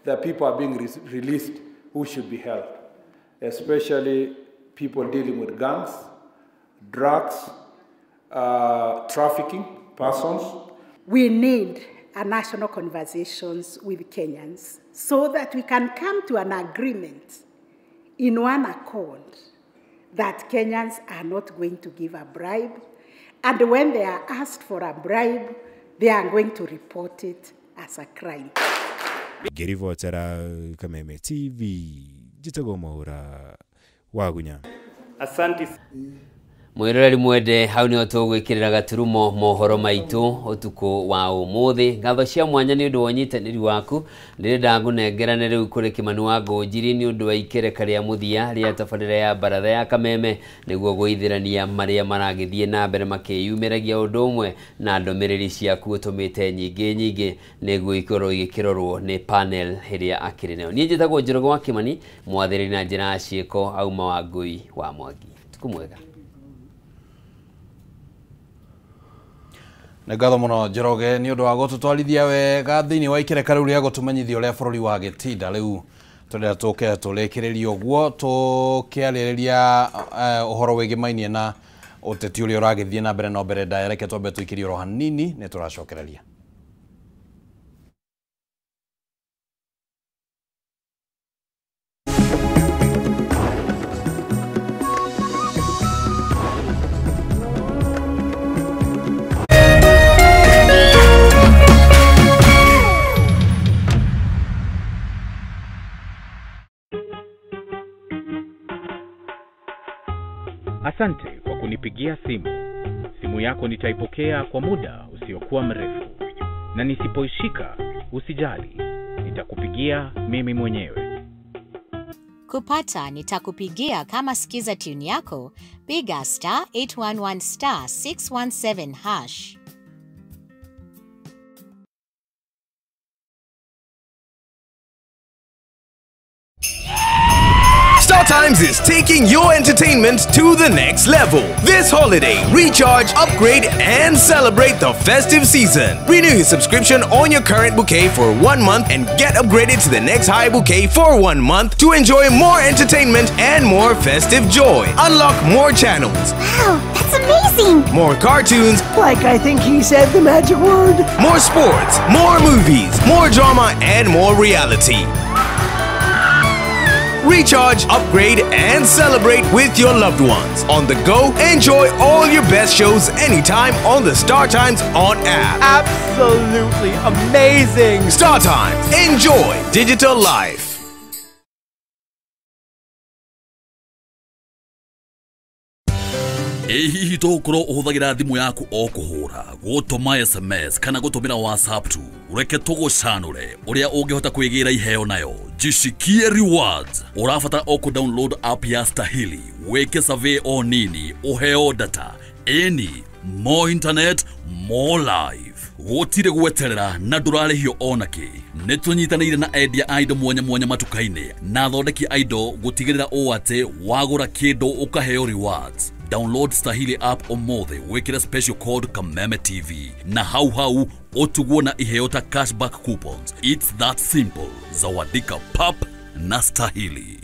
that people are being released who should be held, especially people dealing with guns, drugs, trafficking persons. We need a national conversations with Kenyans so that we can come to an agreement in one accord that Kenyans are not going to give a bribe, and when they are asked for a bribe, they are going to report it as a crime. Ngĩribotera Kameme TV, njĩtagwo Mwaura Wagunya. Asante. Mwiroreri mwende hau nĩho tũgwĩkĩrĩra gaturumo mohoro maitũ ũtukũ wa ũmũthĩ. Ngatho cia mwanya nĩ ũndũ wa ũnyitanĩri waku. Ndĩrenda ngũnengerane rĩu kũrĩ Kĩmani wa Ngũnjiri nĩ ũndũ wa ikereka rĩa mũthia rĩa tabarĩra ya baratha ya Kameme nĩguo gũithĩrania marĩa maragĩthiĩ na mbere makĩyumĩragia ũndũ ũmwe na ndũmĩrĩri ciaku ũtũmĩte nyingĩ nyingĩ nĩguo ikorwo igĩkĩrorwo nĩ panel ĩrĩa akĩrĩ nayo. Niĩ njĩtagwo Njoroge wa Kĩmani, mwathĩrĩri na njĩra ya ciĩko auma wa Ngũi wa Mwangi. Ũtukũ mwega. Nĩ ngatho mũno Njoroge nĩ ũndũ wa gũtũtwarithia wega thĩinĩ wa ikereka rĩu rĩa gũtũmenyithia ũrĩa bũrũri wagĩtinda. Rĩu tũrĩa tũke tũrĩkĩrĩrie ũguo tũkĩarĩrĩria ũhoro wĩgĩmainie na ũteti ũrĩa ũragĩthiĩ na mbere no mbere ndaya. Reke twambe tũikĩrie oro hanini nĩ tũracokereria. Asante kwa kunipigia simu. Simu yako nitaipokea kwa muda usiokuwa mrefu. Na nisipoishika, usijali. Nitakupigia mimi mwenyewe. Kupata nitakupigia kama sikiza tune yako, piga star 811 star 617 hash. Star Times is taking your entertainment to the next level. This holiday, recharge, upgrade, and celebrate the festive season. Renew your subscription on your current bouquet for 1 month and get upgraded to the next high bouquet for 1 month to enjoy more entertainment and more festive joy. Unlock more channels. Wow, that's amazing! More cartoons. Like I think he said the magic word. More sports, more movies, more drama, and more reality. Recharge, upgrade, and celebrate with your loved ones. On the go, enjoy all your best shows anytime on the Star Times On app. Absolutely amazing! Star Times, enjoy digital life. Ĩ hihi tũgũkorwo ũhũthagĩra thimũ yaku o kũhũra, gũtũma SMS kana gũtũmĩra WhatsApp tu? Reke tũgũcanũre ũrĩa ũngĩhota kwĩgĩra iheo nayo. Jishikie rewards. Ũrabatara o kũ-download app ya Stahili, wĩke survey o nini, ũheo data. Ĩni, more internet, more life. Gũtirĩ gweterera na ndũrarĩhio onakĩ. Nĩ tũnyitanĩire na endia a indo mwanya mwanya matuka-inĩ na athondeki a indo gũtigĩrĩra ũũ atĩ wagũra kĩndũ ũkaheo rewards. Download Stahili app ũmũthĩ wĩkĩre special code Kameme TV na hau hau ũtugwo na iheo ta cashback coupons. It's that simple. Zawadika pap na Stahili.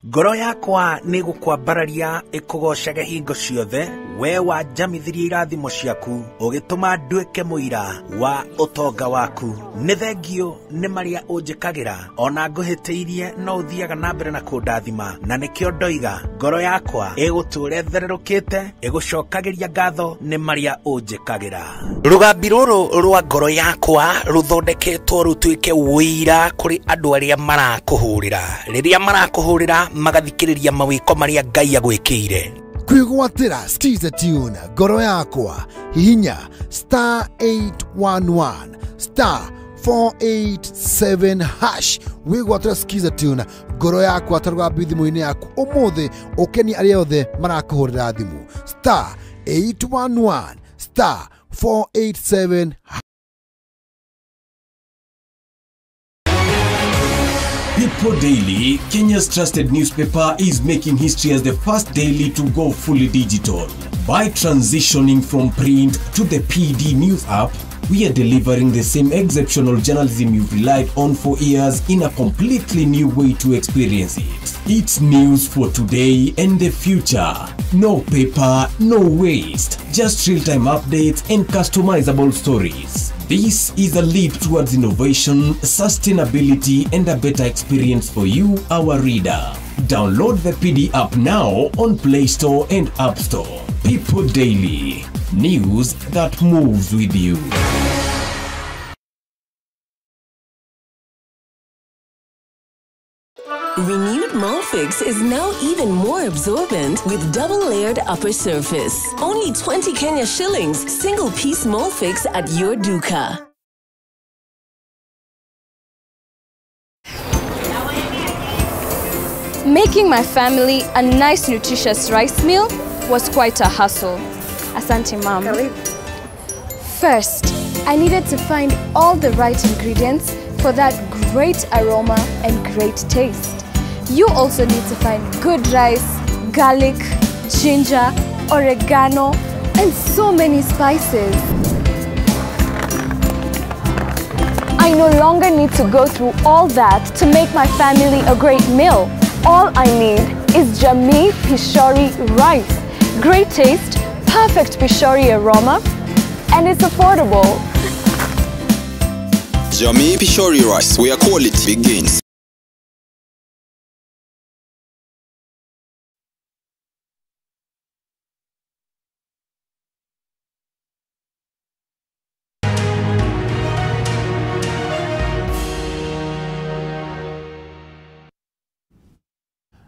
Ngoro yakwa nĩ gũkwambararia ĩkũgocage hingo ciothe, we wanjamithirie irathimo ciaku, ũgĩtũma nduĩke mũira wa ũtonga waku. Nĩ thengio nĩ marĩa ũnjĩkagĩra, ona ngũhĩtĩirie no ũthiaga na mbere na kũndathima, na nĩkĩo ndoiga ngoro yakwa ĩgũtũũra ĩthererũkĩte, ĩgũcokagĩria ngatho nĩ marĩa ũnjĩkagĩra. Rũgambi rũrũ rwa ngoro yakwa rũthondeketwo rũtuĩke ũira kũrĩ andũ arĩa marakũhũrĩra. Rĩrĩa marakũhũrĩra magathikĩrĩria mawĩko marĩa Ngai agwĩkĩire. Kwĩgwatĩra Skiza Tune ngoro yakwa, hihinya star 811 star 487 hash wĩgwatĩra Skiza Tune ngoro yakwa ta rũgambi thimũ-inĩ yaku ũmũthĩ, ũkenie arĩa othe marakũhũrĩra thimũ star 811 star 487. People Daily, Kenya's trusted newspaper, is making history as the first daily to go fully digital. By transitioning from print to the PD News app, we are delivering the same exceptional journalism you've relied on for years in a completely new way to experience it. It's news for today and the future. No paper, no waste. Just real-time updates and customizable stories. This is a leap towards innovation, sustainability, and a better experience for you, our reader. Download the PD app now on Play Store and App Store. People Daily. News that moves with you. Renewed Molfix is now even more absorbent with double-layered upper surface. Only 20 Kenya shillings, single-piece Molfix at your duka. Making my family a nice nutritious rice meal was quite a hassle. Asante, Mom. First, I needed to find all the right ingredients for that great aroma and great taste. You also need to find good rice, garlic, ginger, oregano, and so many spices. I no longer need to go through all that to make my family a great meal. All I need is Jamii Pishori rice. Great taste, perfect Pishori aroma, and it's affordable. Jamii Pishori rice, where quality begins.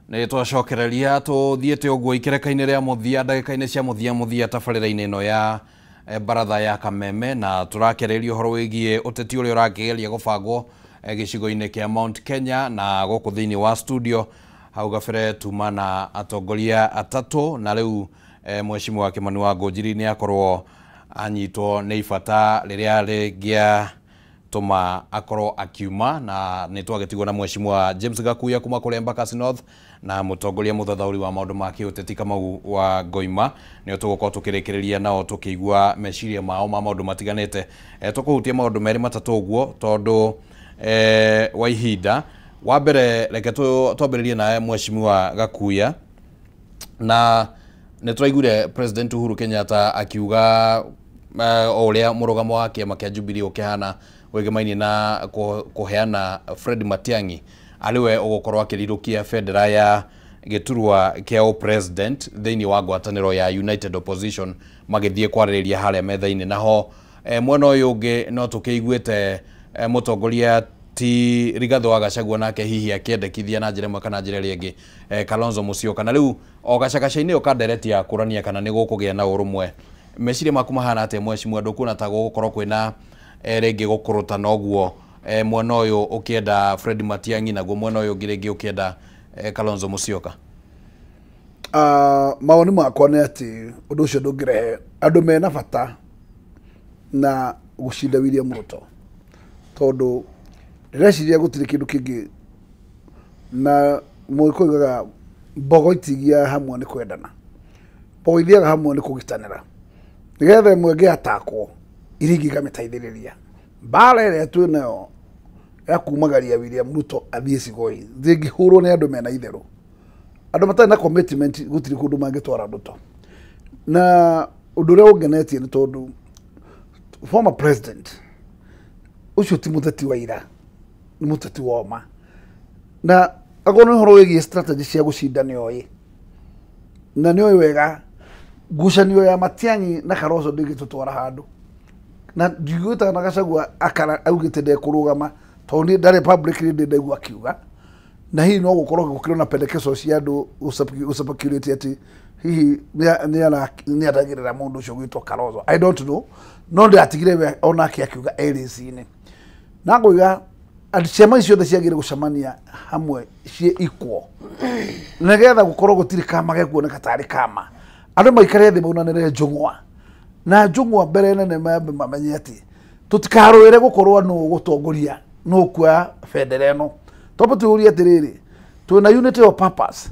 Nä twacokereria tå ũguo ikereka-inĩ rĩa mũthia ndagĩka-inĩ cia mũthia mũthia tabarĩra-inĩ ĩno ya baratha ya Kameme na tũrakereria ũhoro wĩgiĩ ũteti ũrĩa ũrakĩgeria gũbangwo gĩcigo-inĩ kĩa Mount Kenya na gũkũ thĩinĩ wa studio hau gabere tuma na atongoria atatũ na rĩu mheshimiwa Kimani wa Ngũnjiri nĩ akorwo anyitwo nĩ ibata rĩrĩa rĩngĩa tuma akorwo akiuma na nĩ twagĩtigwo na mheshimiwa James Gakuya kuma kũrĩa Embakasi North na mũtongoria mũthathaũri wa maũndũ ma kĩũteti Kamau wa Ngoima nĩo tũgũkorwo tũkĩrĩkĩrĩria nao tũkĩigua meciria mao ma maũndũ matiganĩte. Tũkũhutia maũndũ merĩ matatũ ũguo tondũ wa ihinda wa mbere reke twambĩrĩrie nawe mheshimiwa Gakuya na nĩ tũraiguire President Uhuru Kenyatta akiuga o ũrĩa mũrũgamo wa kĩama kĩa Jubilee ũkĩhana wĩgemaine na kũheana Fred Matiang'i arĩ we ũgũkorwo akĩrirũkia bendera ya gĩturwa kĩa president thĩinĩ wa ngwatanĩro ya United Opposition magĩthiĩ kwarĩrĩria harĩa metha-inĩ naho mwena ũyũ ũngĩ no tũkĩiguĩte mũtongoria ti Rigathĩ wa Gachagua nake hihi akĩendekithia na njĩra ĩmwe kana njĩra ĩrĩa ĩngĩ Kalonzo Musyoka na rĩu o gacagaca-inĩ ĩyo ka ndereti ya kũrania kana nĩ gũkũgĩa na ũrũmwe meciria maku mahana atĩa mheshimiwa ndũkuona ta gũgũkorwo kwĩna rĩngĩ gũkũrũtana ũguo mwena ũyũ ũkĩenda Fred Matiang'i naguo mwena ũyũ ũngĩ rĩngĩ ũkĩenda Kalonzo Musyoka? Mawoni makwa nĩ atĩ ũndũ ũcio ndũngĩrehe andũ mena bata na gũcinda William Ruto tondũ ndĩreciria gũtirĩ kĩndũ kĩngĩ na mũgĩkũyũ oigaga mbogo itigiaga hamwe nĩ kwendana, mbogo ithiaga hamwe nĩ kũgitanĩra nĩgetha ĩmwe ĩngĩatakwo iria ingĩ ikamĩteithĩrĩria. Mbara ĩrĩa twĩ nayo ya kumagaria William Ruto athiĩ Sigoi ndĩngĩhũrwo nĩ andũ mena itherũ, andũ matarĩ na commitment gũtirĩ kũndũ mangĩtwara Ruto. Na ũndũ ũrĩa ũngenetie nĩ tondũ former president ũcio ti mũteti wa ira, nĩ mũteti wa ma, na akorwo nĩ ũhoro wĩgiĩ strategy cia gũcinda nĩ oĩ na nĩ oĩ wega ngucanio ya Matiang'i na Kalonzo ndĩngĩtũtwara handũ na ndigwĩtaga na Gachagua akara augĩte ndekũrũgama tondũ niĩ ndarĩ publicly ndĩ ndaigua akiuga na hihi no gũkorwo gũkĩrĩ na pendekezo cia andũ gũspeculate atĩ hihi nĩ andagĩrĩra mũndũ ũcio gwĩtwo Kalonzo, I don't know, no ndĩratigire we onake akiuga LAC-inĩ na ngũiga ciama ici ciothe ciagĩrĩire gũcemania hamwe ciĩ equal nĩgetha gũkorwo gũtirĩ kama gekuoneka tarĩ kama andũ maikare thĩ maunanĩre njũng'wa na njũng'wa mbere nene mambe mamenye atĩ tũtikarũĩre gũkorwo nũ gũtongoria nũ kuoya bendera ĩno twambe twĩyũrie atĩrĩrĩ twĩna unity of purpose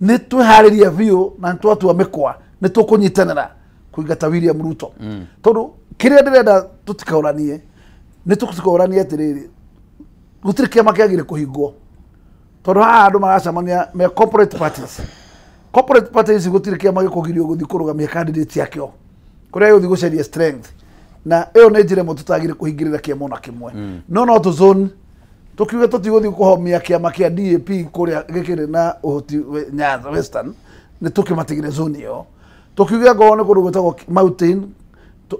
nĩ twĩharĩria biũ na nĩ twatua mĩkwa nĩ tũkũnyitanĩra kũingata William Ruto tondũ kĩrĩa ndĩrenda tũtikaũranie nĩ tũtikaũranie atĩrĩrĩ gũtirĩ kĩama kĩagĩrĩire kũhingwo tondũ haha andũ maracemania me corporate parties, corporate parties gũtirĩ kĩama gĩkũgirio gũthiĩ kũrũgamia candidate yakĩo kũrĩa gũthiĩ gũcaria strength na ĩyo nĩ njĩra ĩmwe tũtagĩrĩire kũhingĩrĩra kĩama ona kĩmwe no tũ zone tũkiuge tũtigũthiĩ kũhomia kĩama kĩa DAP kũrĩa gĩkĩrĩ na ũhoti Nyanza Western nĩ tũkĩmatigĩre zone ĩyo tũkiuge ngorwo nĩ kũndũ gwĩtagwo Mountain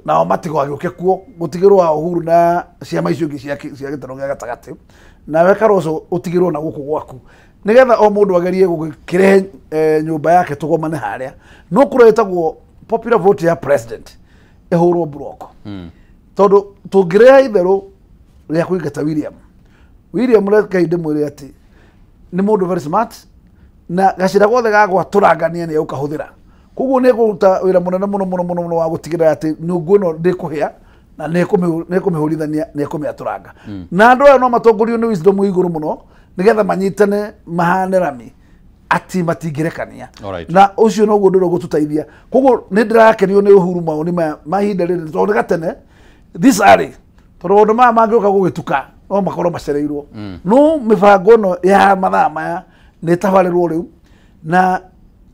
nao matigagĩũke kuo gũtigĩrwo wa Uhuru na ciama icio ingĩ cia gĩtarũ gĩa gatagatĩ nawe Kalonzo ũtigĩrwo na gũkũ gwaku Nigetha o mundu agerie gukirehe nyumba yake tugomane haria no kuretagwo popular vote ya president ihurwo block. Tondu tungireha itheru ria kuingata William reke ndimwire ati ni mundu very smart na gacira gothe ga gwaturangania ni ukahuthira. Koguo ni kuruta wira munene muno muno muno muno wa gutigirira ati nyungu ino ndikuhia na nikumihurithania nikumiaturanga. Na andu aya no matongorio ni wisdom iguru muno nigetha manyitane mahane rami ati matingirekania. Na ucio noguo ndiro gututeithia. Koguo ni ndirakenio ni Uhuru maoni maya mahinda riri tondu gatene this early tondu maundu maya mangioka gugituka no makorwo macereirwo. No mibango ino ya mathaa maya ni tabarirwo riu na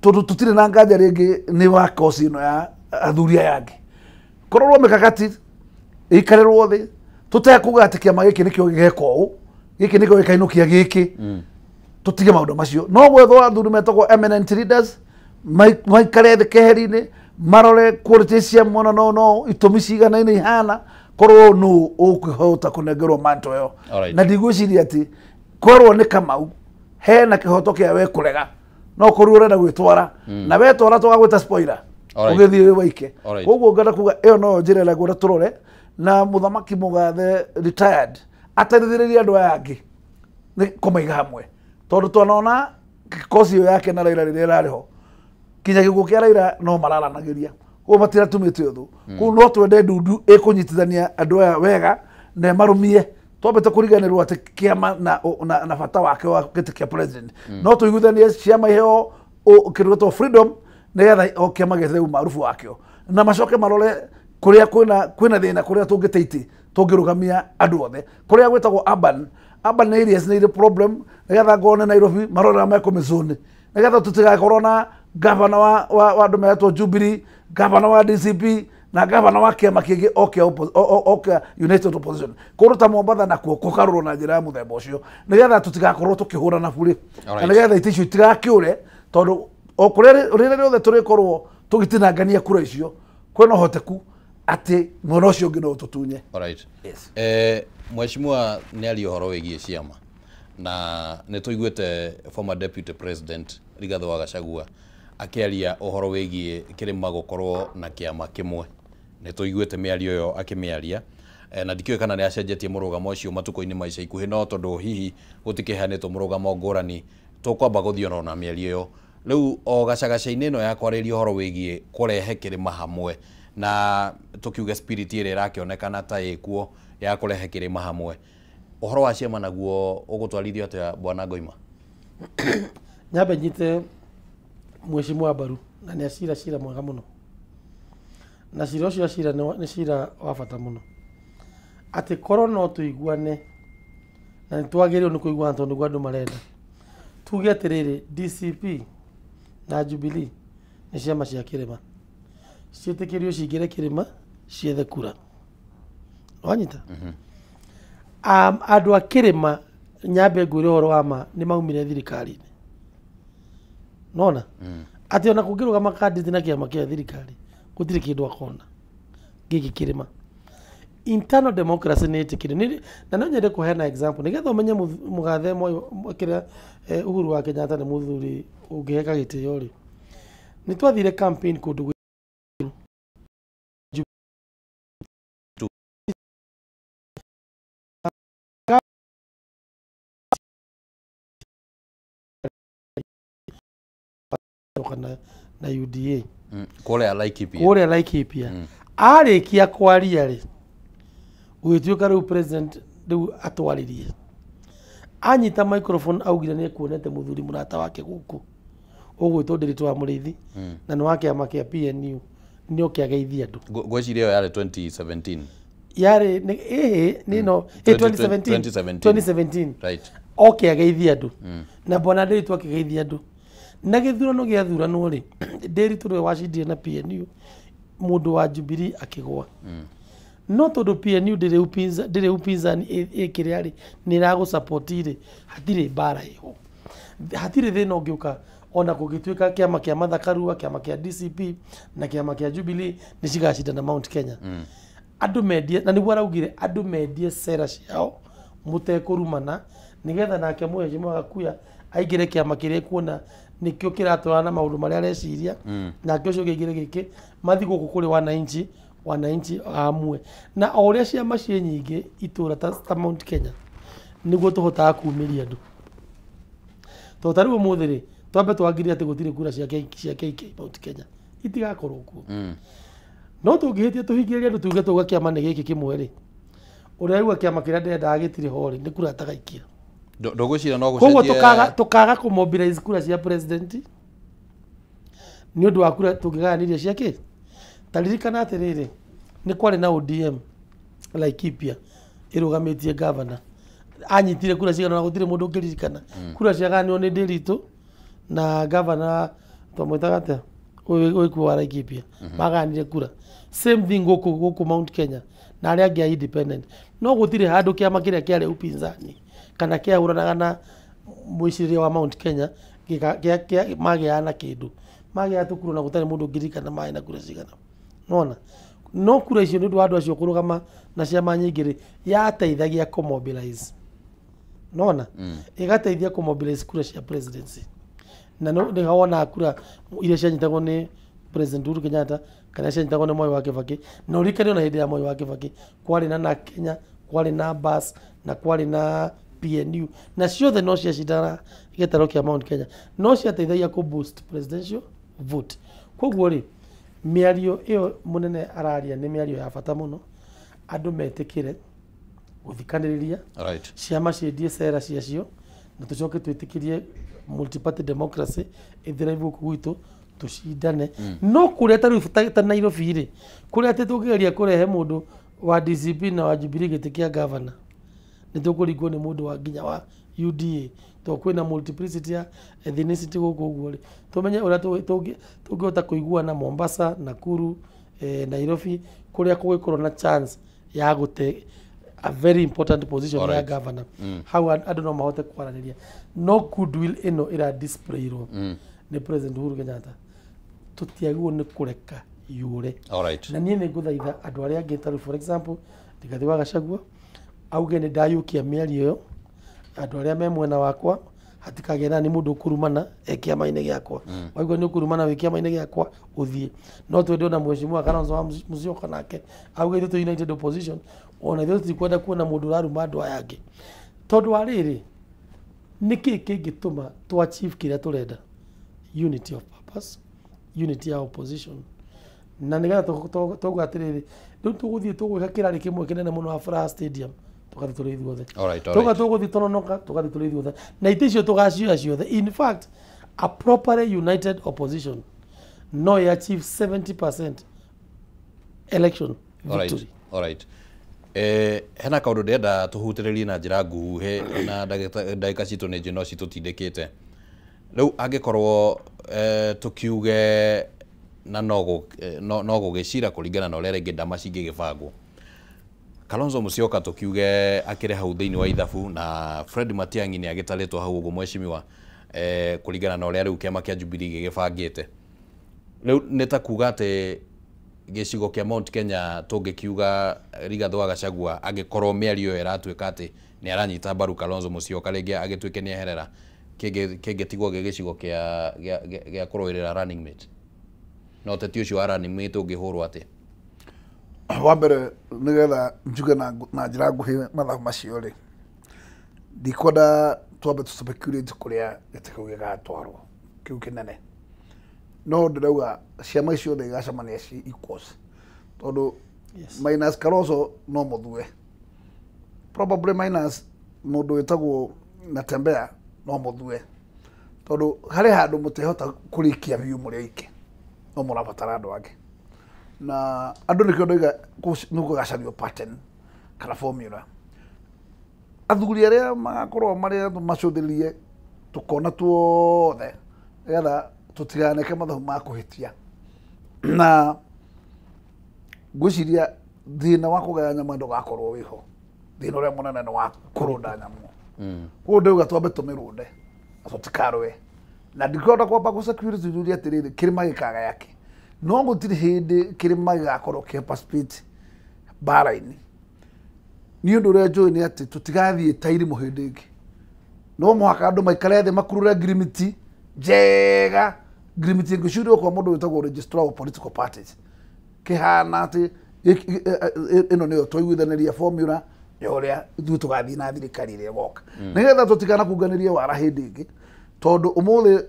tondu tutire na nganja ringi ni wa kosi ino ya athuri aya angi korwo mikakati ikarerwo thi tutekuga ati kiama giki nikio gigeka uu giki nikio gikainukia giki tutige maundu macio no gwethwo athuri metagwo eminent leaders maikare thi keheri-ini marore quality cia mwana no itumi ciganaine ihana korwo nu ukihota kunengerwo manto yo. Na ndigwiciria ati korwo ni Kamau hena kihoto kia we kurega no korwo urenda gwitwara na wetwara tugagwita spoiler ugithie waike. Koguo ngenda kuga iyo no njira ĩrĩa ngwenda turore na muthamaki Mugathe retired ateithĩrĩrie andũ aya angĩ nĩ kũmaiga hamwe tondu twanona kosi ĩyo yake na Raila rĩrĩa ĩrarĩ ho kinya gĩkuũ kĩa Raila no mararanagĩria koguo matiratumĩte ũthũ. Koguo no twende ndundu ĩkũnyitithania andũ aya wega na ĩmarũmie twambĩte kũriganĩrwo atĩ kĩama na bata wake wa gĩtĩ kĩa president. No tũiguithanie ciama iheo kĩndũ gĩtagwo freedom nĩgetha o kĩama gĩethe umaarufu wakĩo na macoke marore kuria kwina thina kuria tungite iti tungirugamia andu othe kuria gwitagwo urban areas ni iri problem nigetha ngone Nairobi marora mekumizone nigetha tutigakorwo na gavana wa andu metwo Jubilee, gavana wa DCP na gavana wa kiama kingi o kia United Opposition kuruta Mombatha nakuo kukarurwo na njira ya muthemba ucio nigetha tutigakorwo tukihurana buri na nigetha iti icio itigakiure tondu o kuria rĩrĩa rĩothe tũrĩkorwo tũgĩtinangania kura icio kwĩna ũhoteku atĩ mwena ũcio ũngĩ no ũtũtunye. Alright. Yes. Mheshimiwa nĩ aria ũhoro wĩgiĩ ciama na nĩ tũiguĩte former deputy president Rigathĩ wa Gachagua akĩaria ũhoro wĩgiĩ kĩrĩma gũkorwo na kĩama kĩmwe. Nĩ tũiguĩte mĩario ĩyo akĩmĩaria na ndikĩũĩ kana nĩ acenjetie mũrũgamo ũcio matukũ-inĩ ma ica ikuhĩ no tondũ hihi gũtikĩheanĩtwo mũrũgamo ngũrani tũkwamba gũthiĩ ona mĩario ĩyo. Rĩu o gacagaca-inĩ ĩno ya kwarĩria ũhoro wĩgiĩ kũrehe kĩrĩma hamwe na tukiuge spirit ĩrĩa ĩrakĩonekana ta ĩkuo ya kũrehe kĩrĩma hamwe ũhoro wa ciama naguo ũgũtwarithio atĩa bwana Ngoima? Nyambe nyite mheshimiwa Mbaru na nĩ acira cira mwega mũno na cira ũcio acira nĩ cira wa bata mũno atĩ korwo no tũiguane na nĩ twagĩrĩirwo nĩ kũiguana tondũ nĩguo andũ marenda tuge atĩrĩrĩ DCP na Jubilee nĩ ciama cia kĩrĩma ciĩtĩkĩrio cingĩre kĩrĩma ciethe kura wanyita. Andũ a kĩrĩma nyambe ngwĩre ũhoro wa ma nĩ maumire thirikari-inĩ nona atĩ ona kũngĩrũgama candidate na kĩama kĩa thirikari gũtirĩ kĩndũ akona gĩkĩ kĩrĩma. Internal democracy nĩ ĩtĩkĩrio na no nyende kũheana example nĩgetha ũmenye Mũgathe Moi kĩrĩa Uhuru wa Kenyatta nĩ mũthuri ũngĩheka gĩtĩo rĩ nĩ twathire campaign kũndũ na UDA kũrĩa Laikipia kũrĩa Laikipia arĩkia kwaria rĩ gũgĩtuĩka rĩu president rĩu atwarĩrie anyita microphone augire nĩ ekuonete mũthuri mũrata wake gũkũ ũgwĩtwo Ndiritu wa Mũrĩithi na nĩ wa kĩama kĩa PNU nĩ oke ageithie andũ. Ngwĩciria ĩyo yarĩ 2017 yarĩ nĩ no 2017 right oke ageithie andũ na bwana Ndiritu akĩgeithia andũ na gĩthurano gĩathuranwo rĩ Ndiritu nĩwe wacindire na PNU mũndũ wa Jubilee akĩgwa no tondu PNU ndĩrĩ upinzani ĩkĩrĩa rĩ nĩ ĩragũ rĩ hatirĩ mbara ĩho hatirĩ thĩna ũngĩũka ona kũngĩtuĩka kĩama kĩa Martha Karua kĩama kĩa DCP na kĩama kĩa Jubilee nĩ cigacindana Mount Kenya. Andũ mendie na nĩguo araugire andũ mendie sera ciao mũtekũrumana Nigetha nake mheshimiwa Gakuya aingĩre kĩama kĩrĩa kuona nĩkĩo kĩratwarana na maũndũ marĩa areciria. Nake ũcio ũngĩ aingĩre gĩkĩ, mathiĩ gũkũ kũrĩ wananchi, wananchi amue. Na o ũrĩa ciama ciĩ nyingĩ itũra ta Mount Kenya, nĩguo tũhotaga kumĩria andũ. Tondũ ta rĩu ũmũthĩ rĩ, twambe twangirie atĩ gũtirĩ kura cia KK Mount Kenya itigakorwo kuo. No tũngĩhĩtia tũhingĩrĩrie andũ tuge tauga kĩama nĩ gĩkĩ kĩmwe rĩ, ũrĩa aigua kĩama kĩrĩa ndendaga gĩtirĩ ho rĩ, nĩ kura atagaikia. Ndũgwĩciria no Koguo gũcenjie tũkaga kũmobilize kura cia president nĩ ũndũ wa kura tũngĩgayanirie cia kĩ. Ta ririkana atĩrĩrĩ, nĩ kwarĩ na ODM Laikipia ĩrũgamĩtie governor, anyitire kura cigana na gũtirĩ mũndũ ũngĩririkana. Kura ciaganirwo nĩ Ndiritu na governor twamwĩtaga atĩa ũyũ wĩkuo wa Laikipia, maganire kura. Same thing gũkũ Mount Kenya na arĩa angĩ a independent. No gũtirĩ handũ kĩama kĩrĩa kĩarĩ upinzani kana kĩahũranaga na mwĩcirĩrie wa Mount Kenya magĩaga na kĩndũ, magĩaga tũkura na gũtarĩ mũndũ ũngĩririkana marĩ na kura cigana. Nona no kura icio nĩ ũndũ wa andũ acio kũrũgama na ciama nyingĩ rĩ, yateithagia kũmobilize. Nona ĩgateithia kũmobilize kura cia presidency. Na no nĩ wonaga kura iria cianyitagwo nĩ President Uhuru Kenyatta kana cianyitagwo nĩ Moi wa Kibaki. Na ũririkane ona hĩndĩ ya Moi wa Kibaki kwarĩ na NARC Kenya, kwarĩ na BAS na kwarĩ na PNU, na ciothe no ciacindanaga gĩtarũ kĩa Mount Kenya, no ciateithagia kũ boost presidential vote. Koguo rĩ, mĩario ĩyo mũnene araria nĩ mĩario ya bata mũno, andũ metĩkĩre gũthikanĩrĩria. Ciama ciendie cera ciacio na tũcoke twĩtĩkĩrie multi-party democracy ĩthire gũkũ gwitũ tũcindane. No kũrĩa ta rĩu ta Nairobi rĩ, kũrĩa atĩ tũngĩgeria kũrehe mũndũ wa DCP na wa Jubilee gĩtĩ kĩa governor, nĩ tũkũringwo nĩ mũndũ wa nginya wa UDA, tondũ kwĩna multiplicity ya ethnicity gũkũ ũguo rĩ, tũmenye ũrĩa tũngĩhota kũiguana Mombasa, Nakuru, Nairobi, kũrĩa kũgĩkorwo na chance ya gũte a very important position ya governor. Hau andũ no mahote kwaranĩria. No goodwill ĩno ĩra displayirwo nĩ President Uhuru Kenyatta, tũtiagĩrĩirwo nĩ kũreka yũre. Na niĩ nĩ ngũthaitha andũ arĩa angĩ ta rĩu for example Rigathĩ wa Gachagua auge nĩ ndayũkia mĩario ĩyo, andũ arĩa me mwena wakwa hatikagĩe na nĩ mũndũ ũkũrumana e kĩama-inĩ gĩakwa. Waigua nĩ ũkũrumana wĩ kĩama-inĩ gĩakwa ũthiĩ. No twende ona mheshimiwa Kalonzo wa Musyoka nake auge ithuĩ twĩ united opposition, ona ithuĩ tũtikwenda kuona mũndũ ũraruma andũ aya angĩ. Tondũ wa rĩrĩ, nĩkĩ kĩngĩtũma tũ achieve kĩrĩa tũrenda? Unity of purpose, unity ya opposition. Na nĩgetha tauga atĩrĩrĩ, rĩu tũgũthiĩ tũgwĩka kĩrarĩ kĩmwe kĩnene mũno Afraha Stadium, tũgathiĩ tũrĩ ithuothe. Tũga tũgũthiĩ Tononoka, tũgathiĩ tũrĩ ithuothe. Na itĩ icio tũgacioya ciothe. In fact, a properly united opposition no achieve 70% election victory. Alright. Hena kaũndũ ndĩrenda tũhutĩrĩrie na njĩra nguhĩ na ndagĩka citũ nĩ njĩ no citũtindĩkĩte. Rĩu angĩkorwo tũkiuge na no gũgĩcira kũringana na ũrĩa rĩngĩ ndama cingĩgĩbangwo, Kalonzo Musyoka tũkiuge akĩrĩ hau thĩinĩ wa ithabu na Fred Matiang'i nĩ agĩtarĩtwo hau ũguo mheshimiwa, kũringana na ũrĩa rĩu kĩama kĩa Jubilee gĩgĩbangĩte. Rĩu nĩ ta kuga atĩ gĩcigo kĩa Mount Kenya tũngĩkiuga Rigathĩ wa Gachagua angĩkorwo mĩario ĩyo ĩratuĩka atĩ nĩ aranyita mbaru Kalonzo Musyoka rĩngĩ agĩtuĩke nĩ eherera, kĩngĩtigwo gĩ gĩcigo gĩa kũrũĩrĩra running mate. Na ũteti ũcio wa running mate ũngĩhũrwo atĩa? Wa mbere nĩgetha njuge na njĩra nguhĩ mathabu macio rĩ, ndikwenda twambe tũ speculate kũrĩa gĩtĩ kĩu gĩgatwarwo kĩu kĩnene. No ndĩrauga ciama icio ciothe igacemania ci equals, tondũ minus Kalonzo no mũthure, probably minus mũndũ wĩtagwo Natembeya no mũthure, tondũ harĩ handũ mũtehota kũrĩkia biũ mũrĩ aingĩ, no mũrabatara andũ angĩ. Na andũ nĩkĩo ndoiga nĩ kũgacario pattern kana formula. Athuri arĩa magakorwo marĩa macũthĩrĩrie tũkona tuothe nĩgetha tũtiganeke mathabu ma kũhĩtia. Na ngwĩciria thĩna wa kũgaya nyama ndũgakorwo wĩho, thĩna ũrĩa mũnene nĩ wa kũrũnda nyamũ. Koguo ndauga twambe tũmĩrũnde na tũtikarũe. Na ndikwenda kwamba gũ security turie atĩrĩrĩ, kĩrĩma gĩkagaya kĩ, no gũtirĩ hĩndĩ kĩrĩma gĩgakorwo kĩ participate mbara-inĩ. Niĩ ũndũ ũrĩa njũĩ nĩ atĩ tũtigathiĩ ta irimũ hĩndĩ ĩngĩ. No mũhaka andũ maikare thĩ makurure ngirimiti njega, ngirimiti ĩngĩcurio kwa mũndũ wĩtagwo registrar of political parties kĩhana atĩ ĩno nĩyo twaiguithanĩria formula ya ũrĩa ithuĩ tũgathiĩ na thirikari ĩrĩa ĩgoka, nĩgetha tũtikanakunganĩrie wara hĩndĩ ĩngĩ, tondũ ũmũthĩ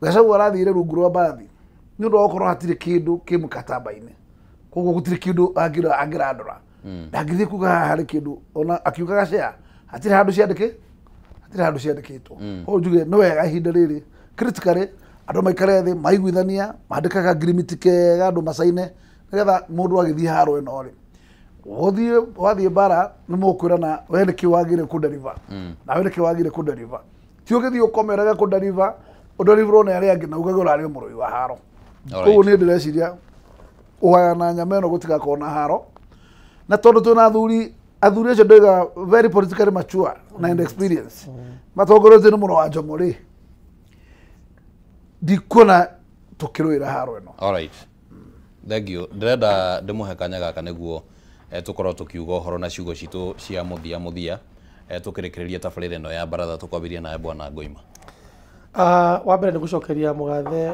Gachagua arathire rungu rwa mbathi nĩ ũndũ wa gũkorwo hatirĩ kĩndũ kĩ mũkataba-inĩ, koguo gũtirĩ kĩndũ angĩrandũra, ndangĩthiĩ kuga haha harĩ kĩndũ, ona akiugaga share hatirĩ handũ ciandĩkĩ, hatirĩ handũ ciandĩkĩtwo. Koguo njuge nĩ wega ihinda rĩrĩ critically andũ maikare thĩ maiguithania, mandĩkaga ngirimiti kega andũ macaine, nĩgetha mũndũ agĩthiĩ haro ĩno rĩ, ũthiĩ wathiĩ bara nĩ mũkwĩrana we nĩkĩ wagĩrĩire kũdeliver na we nĩkĩ wagĩrĩire kũdeliver, ti ũgĩthiĩ ũkome ũrege kũdeliver ũdeliverwo nĩ arĩa angĩ na ugage ũrarĩ mũrũi wa haro. Koguo niĩ ndĩreciria ũgayana nyama ĩno gũtigakorwo na haro, na tondũ twĩna athuri acio ndoiga very politically mature na and experience matongoretio nĩ mũro wa Njomo rĩ, ndikuona tũkĩrũĩra haro ĩno. Alright, thank you. Ndĩrenda ndĩmũhe kanya gaka nĩguo tũkorwo tũkiuga ũhoro na ciugo citũ cia mũthia mũthia, tũkĩrĩkĩrĩria tabarĩra ĩno ya baratha tũkwambĩrĩria nawe Bwana Ngoima. Wa mbere nĩ gũcokeria mũgathe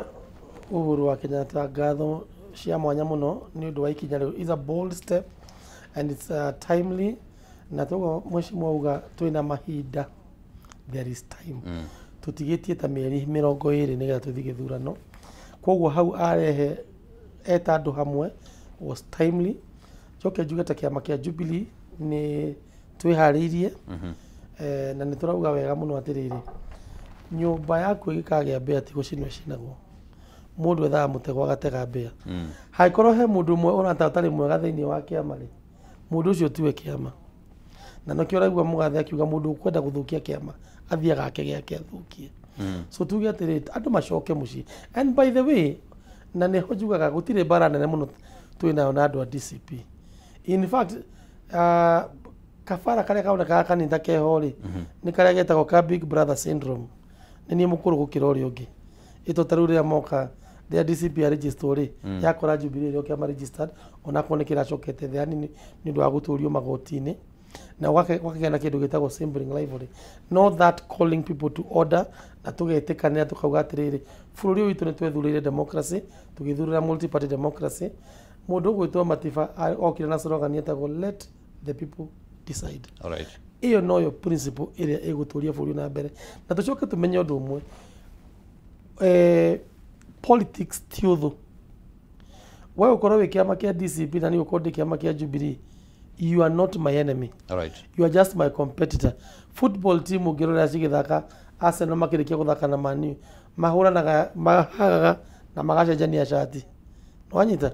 Uhuru wa Kenyatta ngatho cia mwanya mũno nĩ ũndũ wa ikinya rĩu. It's a bold step and it's timely, na toguo mheshimiwa auga twĩna mahinda, there is time. Tũtigĩtie ta mĩeri 20 nĩgetha tũthiĩ gĩthurano, koguo hau arehe eta andũ hamwe was timely. Njoke njuge ta kĩama kĩa Jubilee nĩ twĩharĩirie, na nĩ tũrauga wega mũno atĩrĩrĩ, nyũmba yaku ĩgĩkagĩa mbĩa ti gũcinwo ĩcinagwo, mũndũ ethaga mũtego agatega mbĩa. Hangĩkorwo he mũndũ ũmwe ũrata ũtarĩ mwega thĩinĩ wa kĩama rĩ, mũndũ ũcio tiwe kĩama, na nĩkĩo ũraigua mũgathe akiuga mũndũ ũkwenda gũthũkia kĩama athiaga ake gĩake athũkie. So tuge atĩrĩrĩ, andũ macoke mũciĩ. And by the way, na nĩho njugaga gũtirĩ mbara nene mũno twĩnayo na andũ a DCP. In fact, kabara karĩa kaonekaga kanini ta keho rĩ, nĩ karĩa getagwo ka Big Brother syndrome, nĩ niĩ mũkũrũ gũkĩra ũrĩa ũngĩ. Ĩto ta rĩu rĩrĩa moka rĩrĩa DCP ya register rĩ, yakora Jubilee ĩrĩa kĩama registered, onakorwo nĩ kĩracokete thĩ hanini nĩ ũndũ wa gũtũrio magoti-inĩ, na gũkagĩa na kĩndũ gĩtagwo sibling rivalry, not that calling people to order, na tũgetĩkanĩra tũkauga atĩrĩrĩ, bũrũri ũyũ witũ nĩ twethurĩire democracy, tũgĩthurĩra multi party democracy. Mũndũ ũgwĩtwo Matiba okire na slogan ĩtagwo let the people decide. Alright. Ĩyo noyo principle ĩrĩa ĩgũtũria bũrũri na mbere. Na tũcoke tũmenye ũndũ ũmwe, politics ti ũthũ. We ũkorwo wĩ kĩama kĩa DCP na niĩ ũkorwo ndĩ kĩama kĩa Jubilee, you are not my enemy. Alright. You are just my competitor. Football team ũngĩrora cigĩthaka, Arsenal makĩrĩkia gũthaka na Man U, mahũranaga, mahagaga na magacenjania cati. Nĩwanyita?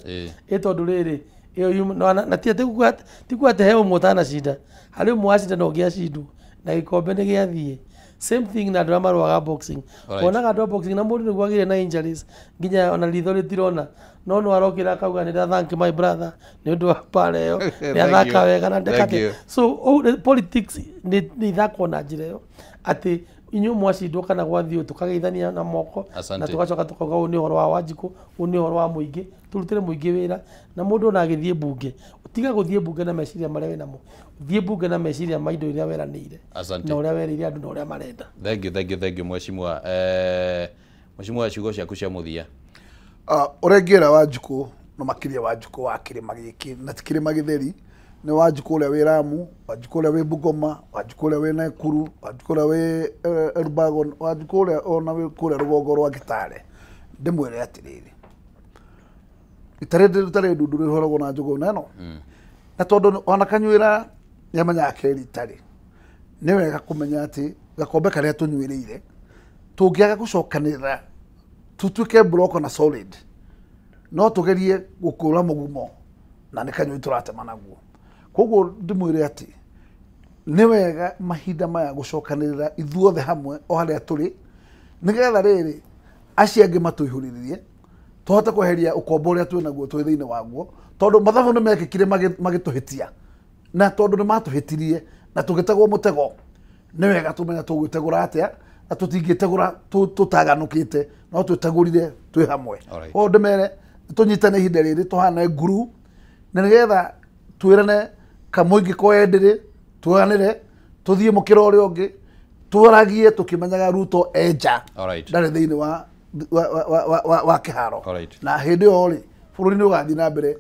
Ĩ tondũ rĩrĩ, ĩyo na ti atĩ ti kuga atĩ he ũmwe ũtanacinda, harĩ ũmwe wacinda na ũngĩ acindwo, na gĩkombe nĩ gĩathiĩ. Same thing na andũ arĩa marũaga boxing. Wonaga andũ a boxing na mũndũ nĩguo agĩire na injuries nginya ona ritho rĩtirona, no no arokĩra akauga nĩ nda thank my brother nĩ ũndũ wa mbara ĩyo, nĩ athaka wega na ndekate. So politics nĩ ithakwo na njĩra ĩyo atĩ inyuĩ mwacindwo kana gwathiĩ tũkageithania na moko, na tũgacoka tũkauga ũyũ nĩ ũhoro wa Wanjikũ, ũyũ nĩ ũhoro wa mũingĩ, tũrutĩre mũingĩ wĩra. Na mũndũ ona agĩthiĩ mbunge, tiga gũthiĩ mbunge na meciria marĩa wĩnamo, thiĩ mbunge na meciria ma indo iria weranĩire na ũrĩa werĩire andũ na ũrĩa marenda. Thank you, thank you, thank you mheshimiwa. Mheshimiwa, ciugo ciaku cia mũthia. Ũrĩa ingĩra Wanjikũ, no makĩria Wanjikũ wa kĩrĩma gĩkĩ na ti kĩrĩma gĩtheri, nĩ Wanjikũ ũrĩa wĩ Lamu, Wanjikũ ũrĩa wĩ Bungoma, Wanjikũ ũrĩa wĩ Nakuru, Wanjikũ ũrĩa wĩ Elbagon, Wanjikũ ũrĩa ona wĩ kũrĩa rũgongo rwa Gĩtare, ndĩmwĩre atĩrĩrĩ, itarĩ ndundu rĩhũragwo na njũgũ ĩno, na tondũ ona kanyuĩra nĩamenyaga ke ritarĩ, nĩ wega kũmenya atĩ gakombe karĩa tũnyuĩrĩire tũngĩaga gũcokanĩrĩra tũtuĩke block na solid, no tũgerie gũkũra mũgumo na nĩ kanyũi tũratema naguo. Koguo ndĩmwĩre atĩ nĩ wega mahinda maya gũcokanĩrĩra ithuothe hamwe o harĩa tũrĩ, nĩgetha rĩrĩ acio angĩ matũihũrĩrĩrie tũhote kweheria ũkombo ũrĩa twĩ naguo twĩ thĩinĩ waguo, tondũ mathabu nĩ mekĩkire magĩtũhĩtia, na tondũ nĩ matũhĩtirie na tũgĩtegwo mũtego, nĩ wega tũmenye tũgwĩtegũra atĩa, na tũtingĩtegũra tũtaganũkĩte, no twĩtegũrire twĩ hamwe. Koguo ndĩmere tũnyitane ihinda rĩrĩ tũhane nguru, na nĩgetha twĩrane kamũingĩ koe ndĩrĩ, tuoyanĩre, Tuthiĩ mũkĩra ũrĩa ũngĩ, twaragie tũkĩmenyaga Ruto enja Alright. ndarĩ thĩinĩ wa kĩharo. Alright. Na hĩndĩ ĩyo rĩ, bũrũri nĩ ũgathiĩ na mbere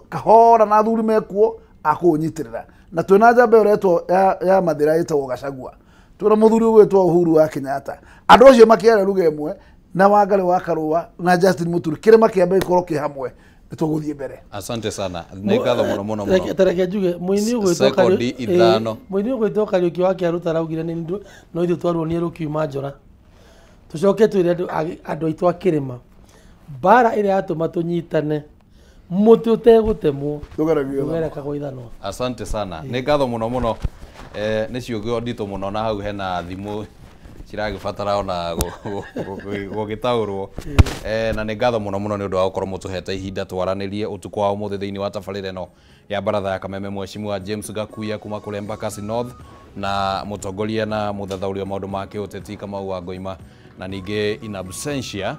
kahora na athuri mekuo akũũnyitĩrĩra. Na twĩna njamba ĩyo ĩretwo ya Mathĩra ĩtagwo Gachagua, twĩna mũthuri ũgwĩtwo Uhuru wa Kenyatta. Andũ acio makĩaria ruga ĩmwe na Wangari wa Karũa na Justin Muturi, kĩrĩma kĩambe gĩkorwo kĩ hamwe, nĩ tũgũthiĩ mbere. Asante sana, nĩ ngatho mũno mũno mũno. Tareke njuge mũini ũgwĩtwo Sekondi ithano. Mũini ũgwĩtwo Kariũki wa Kĩaruta araugire nĩ no ithuĩ twaruonie rũkiuma njora. Tũcoke twĩre andũ aitũ a kĩrĩma mbara ĩrĩa yatũma tũnyitane mũtĩ ũtegũtemwo ndũgerekagwo ithanwa. Asante sana, nĩ ngatho mũno mũno. Nĩ ciũgio nditũ mũno na hau hena thimũ ciragĩbatara ona gũgĩtaũrwo. Na nĩ ngatho mũno mũno nĩ ũndũ wa gũkorwo mũtũhete ihinda twaranĩrie ũtukũ wa ũmũthĩ thĩinĩ wa tabarĩra ĩno ya baratha ya Kameme. Mheshimiwa James Gakuya kuma kũrĩa Embakasi North na mũtongoria na mũthathaũri wa maũndũ ma kĩũteti Kamau wa Ngoima, na ningĩ in absentia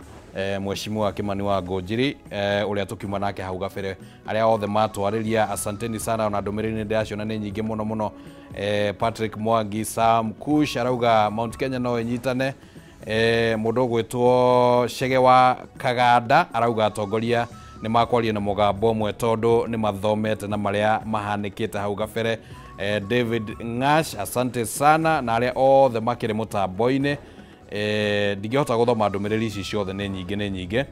Mheshimiwa Kimani wa Ngũnjiri ũrĩa tũkiuma nake hau gabere. Arĩa othe matwarĩria, asanteni sana, ona ndũmĩrĩri nĩ ndĩraciona nĩ nyingĩ mũno mũno. Patrick Mwangi, Sam Kush arauga Mount Kenya no ĩnyitane. Mũndũ ũgwĩtwo Chege wa Kaganda arauga atongoria nĩ makwaria na mũgambo ũmwe tondũ nĩ mathomete na marĩa mahanĩkĩte hau gabere. David Ngash, asante sana, na arĩa othe makĩrĩ mũtambo-inĩ. Ndingĩhota gũthoma ndũmĩrĩri ici ciothe, nĩ nyingĩ nĩ nyingĩ,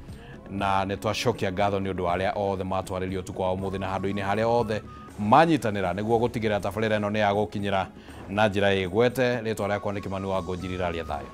na nĩ twacokia ngatho nĩ ũndũ wa arĩa othe matwarĩria ũtukũ wa ũmũthĩ na handũ-inĩ harĩa othe manyitanĩra nĩguo gũtigĩrĩra tabarĩra ĩno nĩ yagũkinyĩra na njĩra ĩgwete. Rĩtwa rĩakwa nĩ Kimani wa Ngũnjiri, raria thayũ.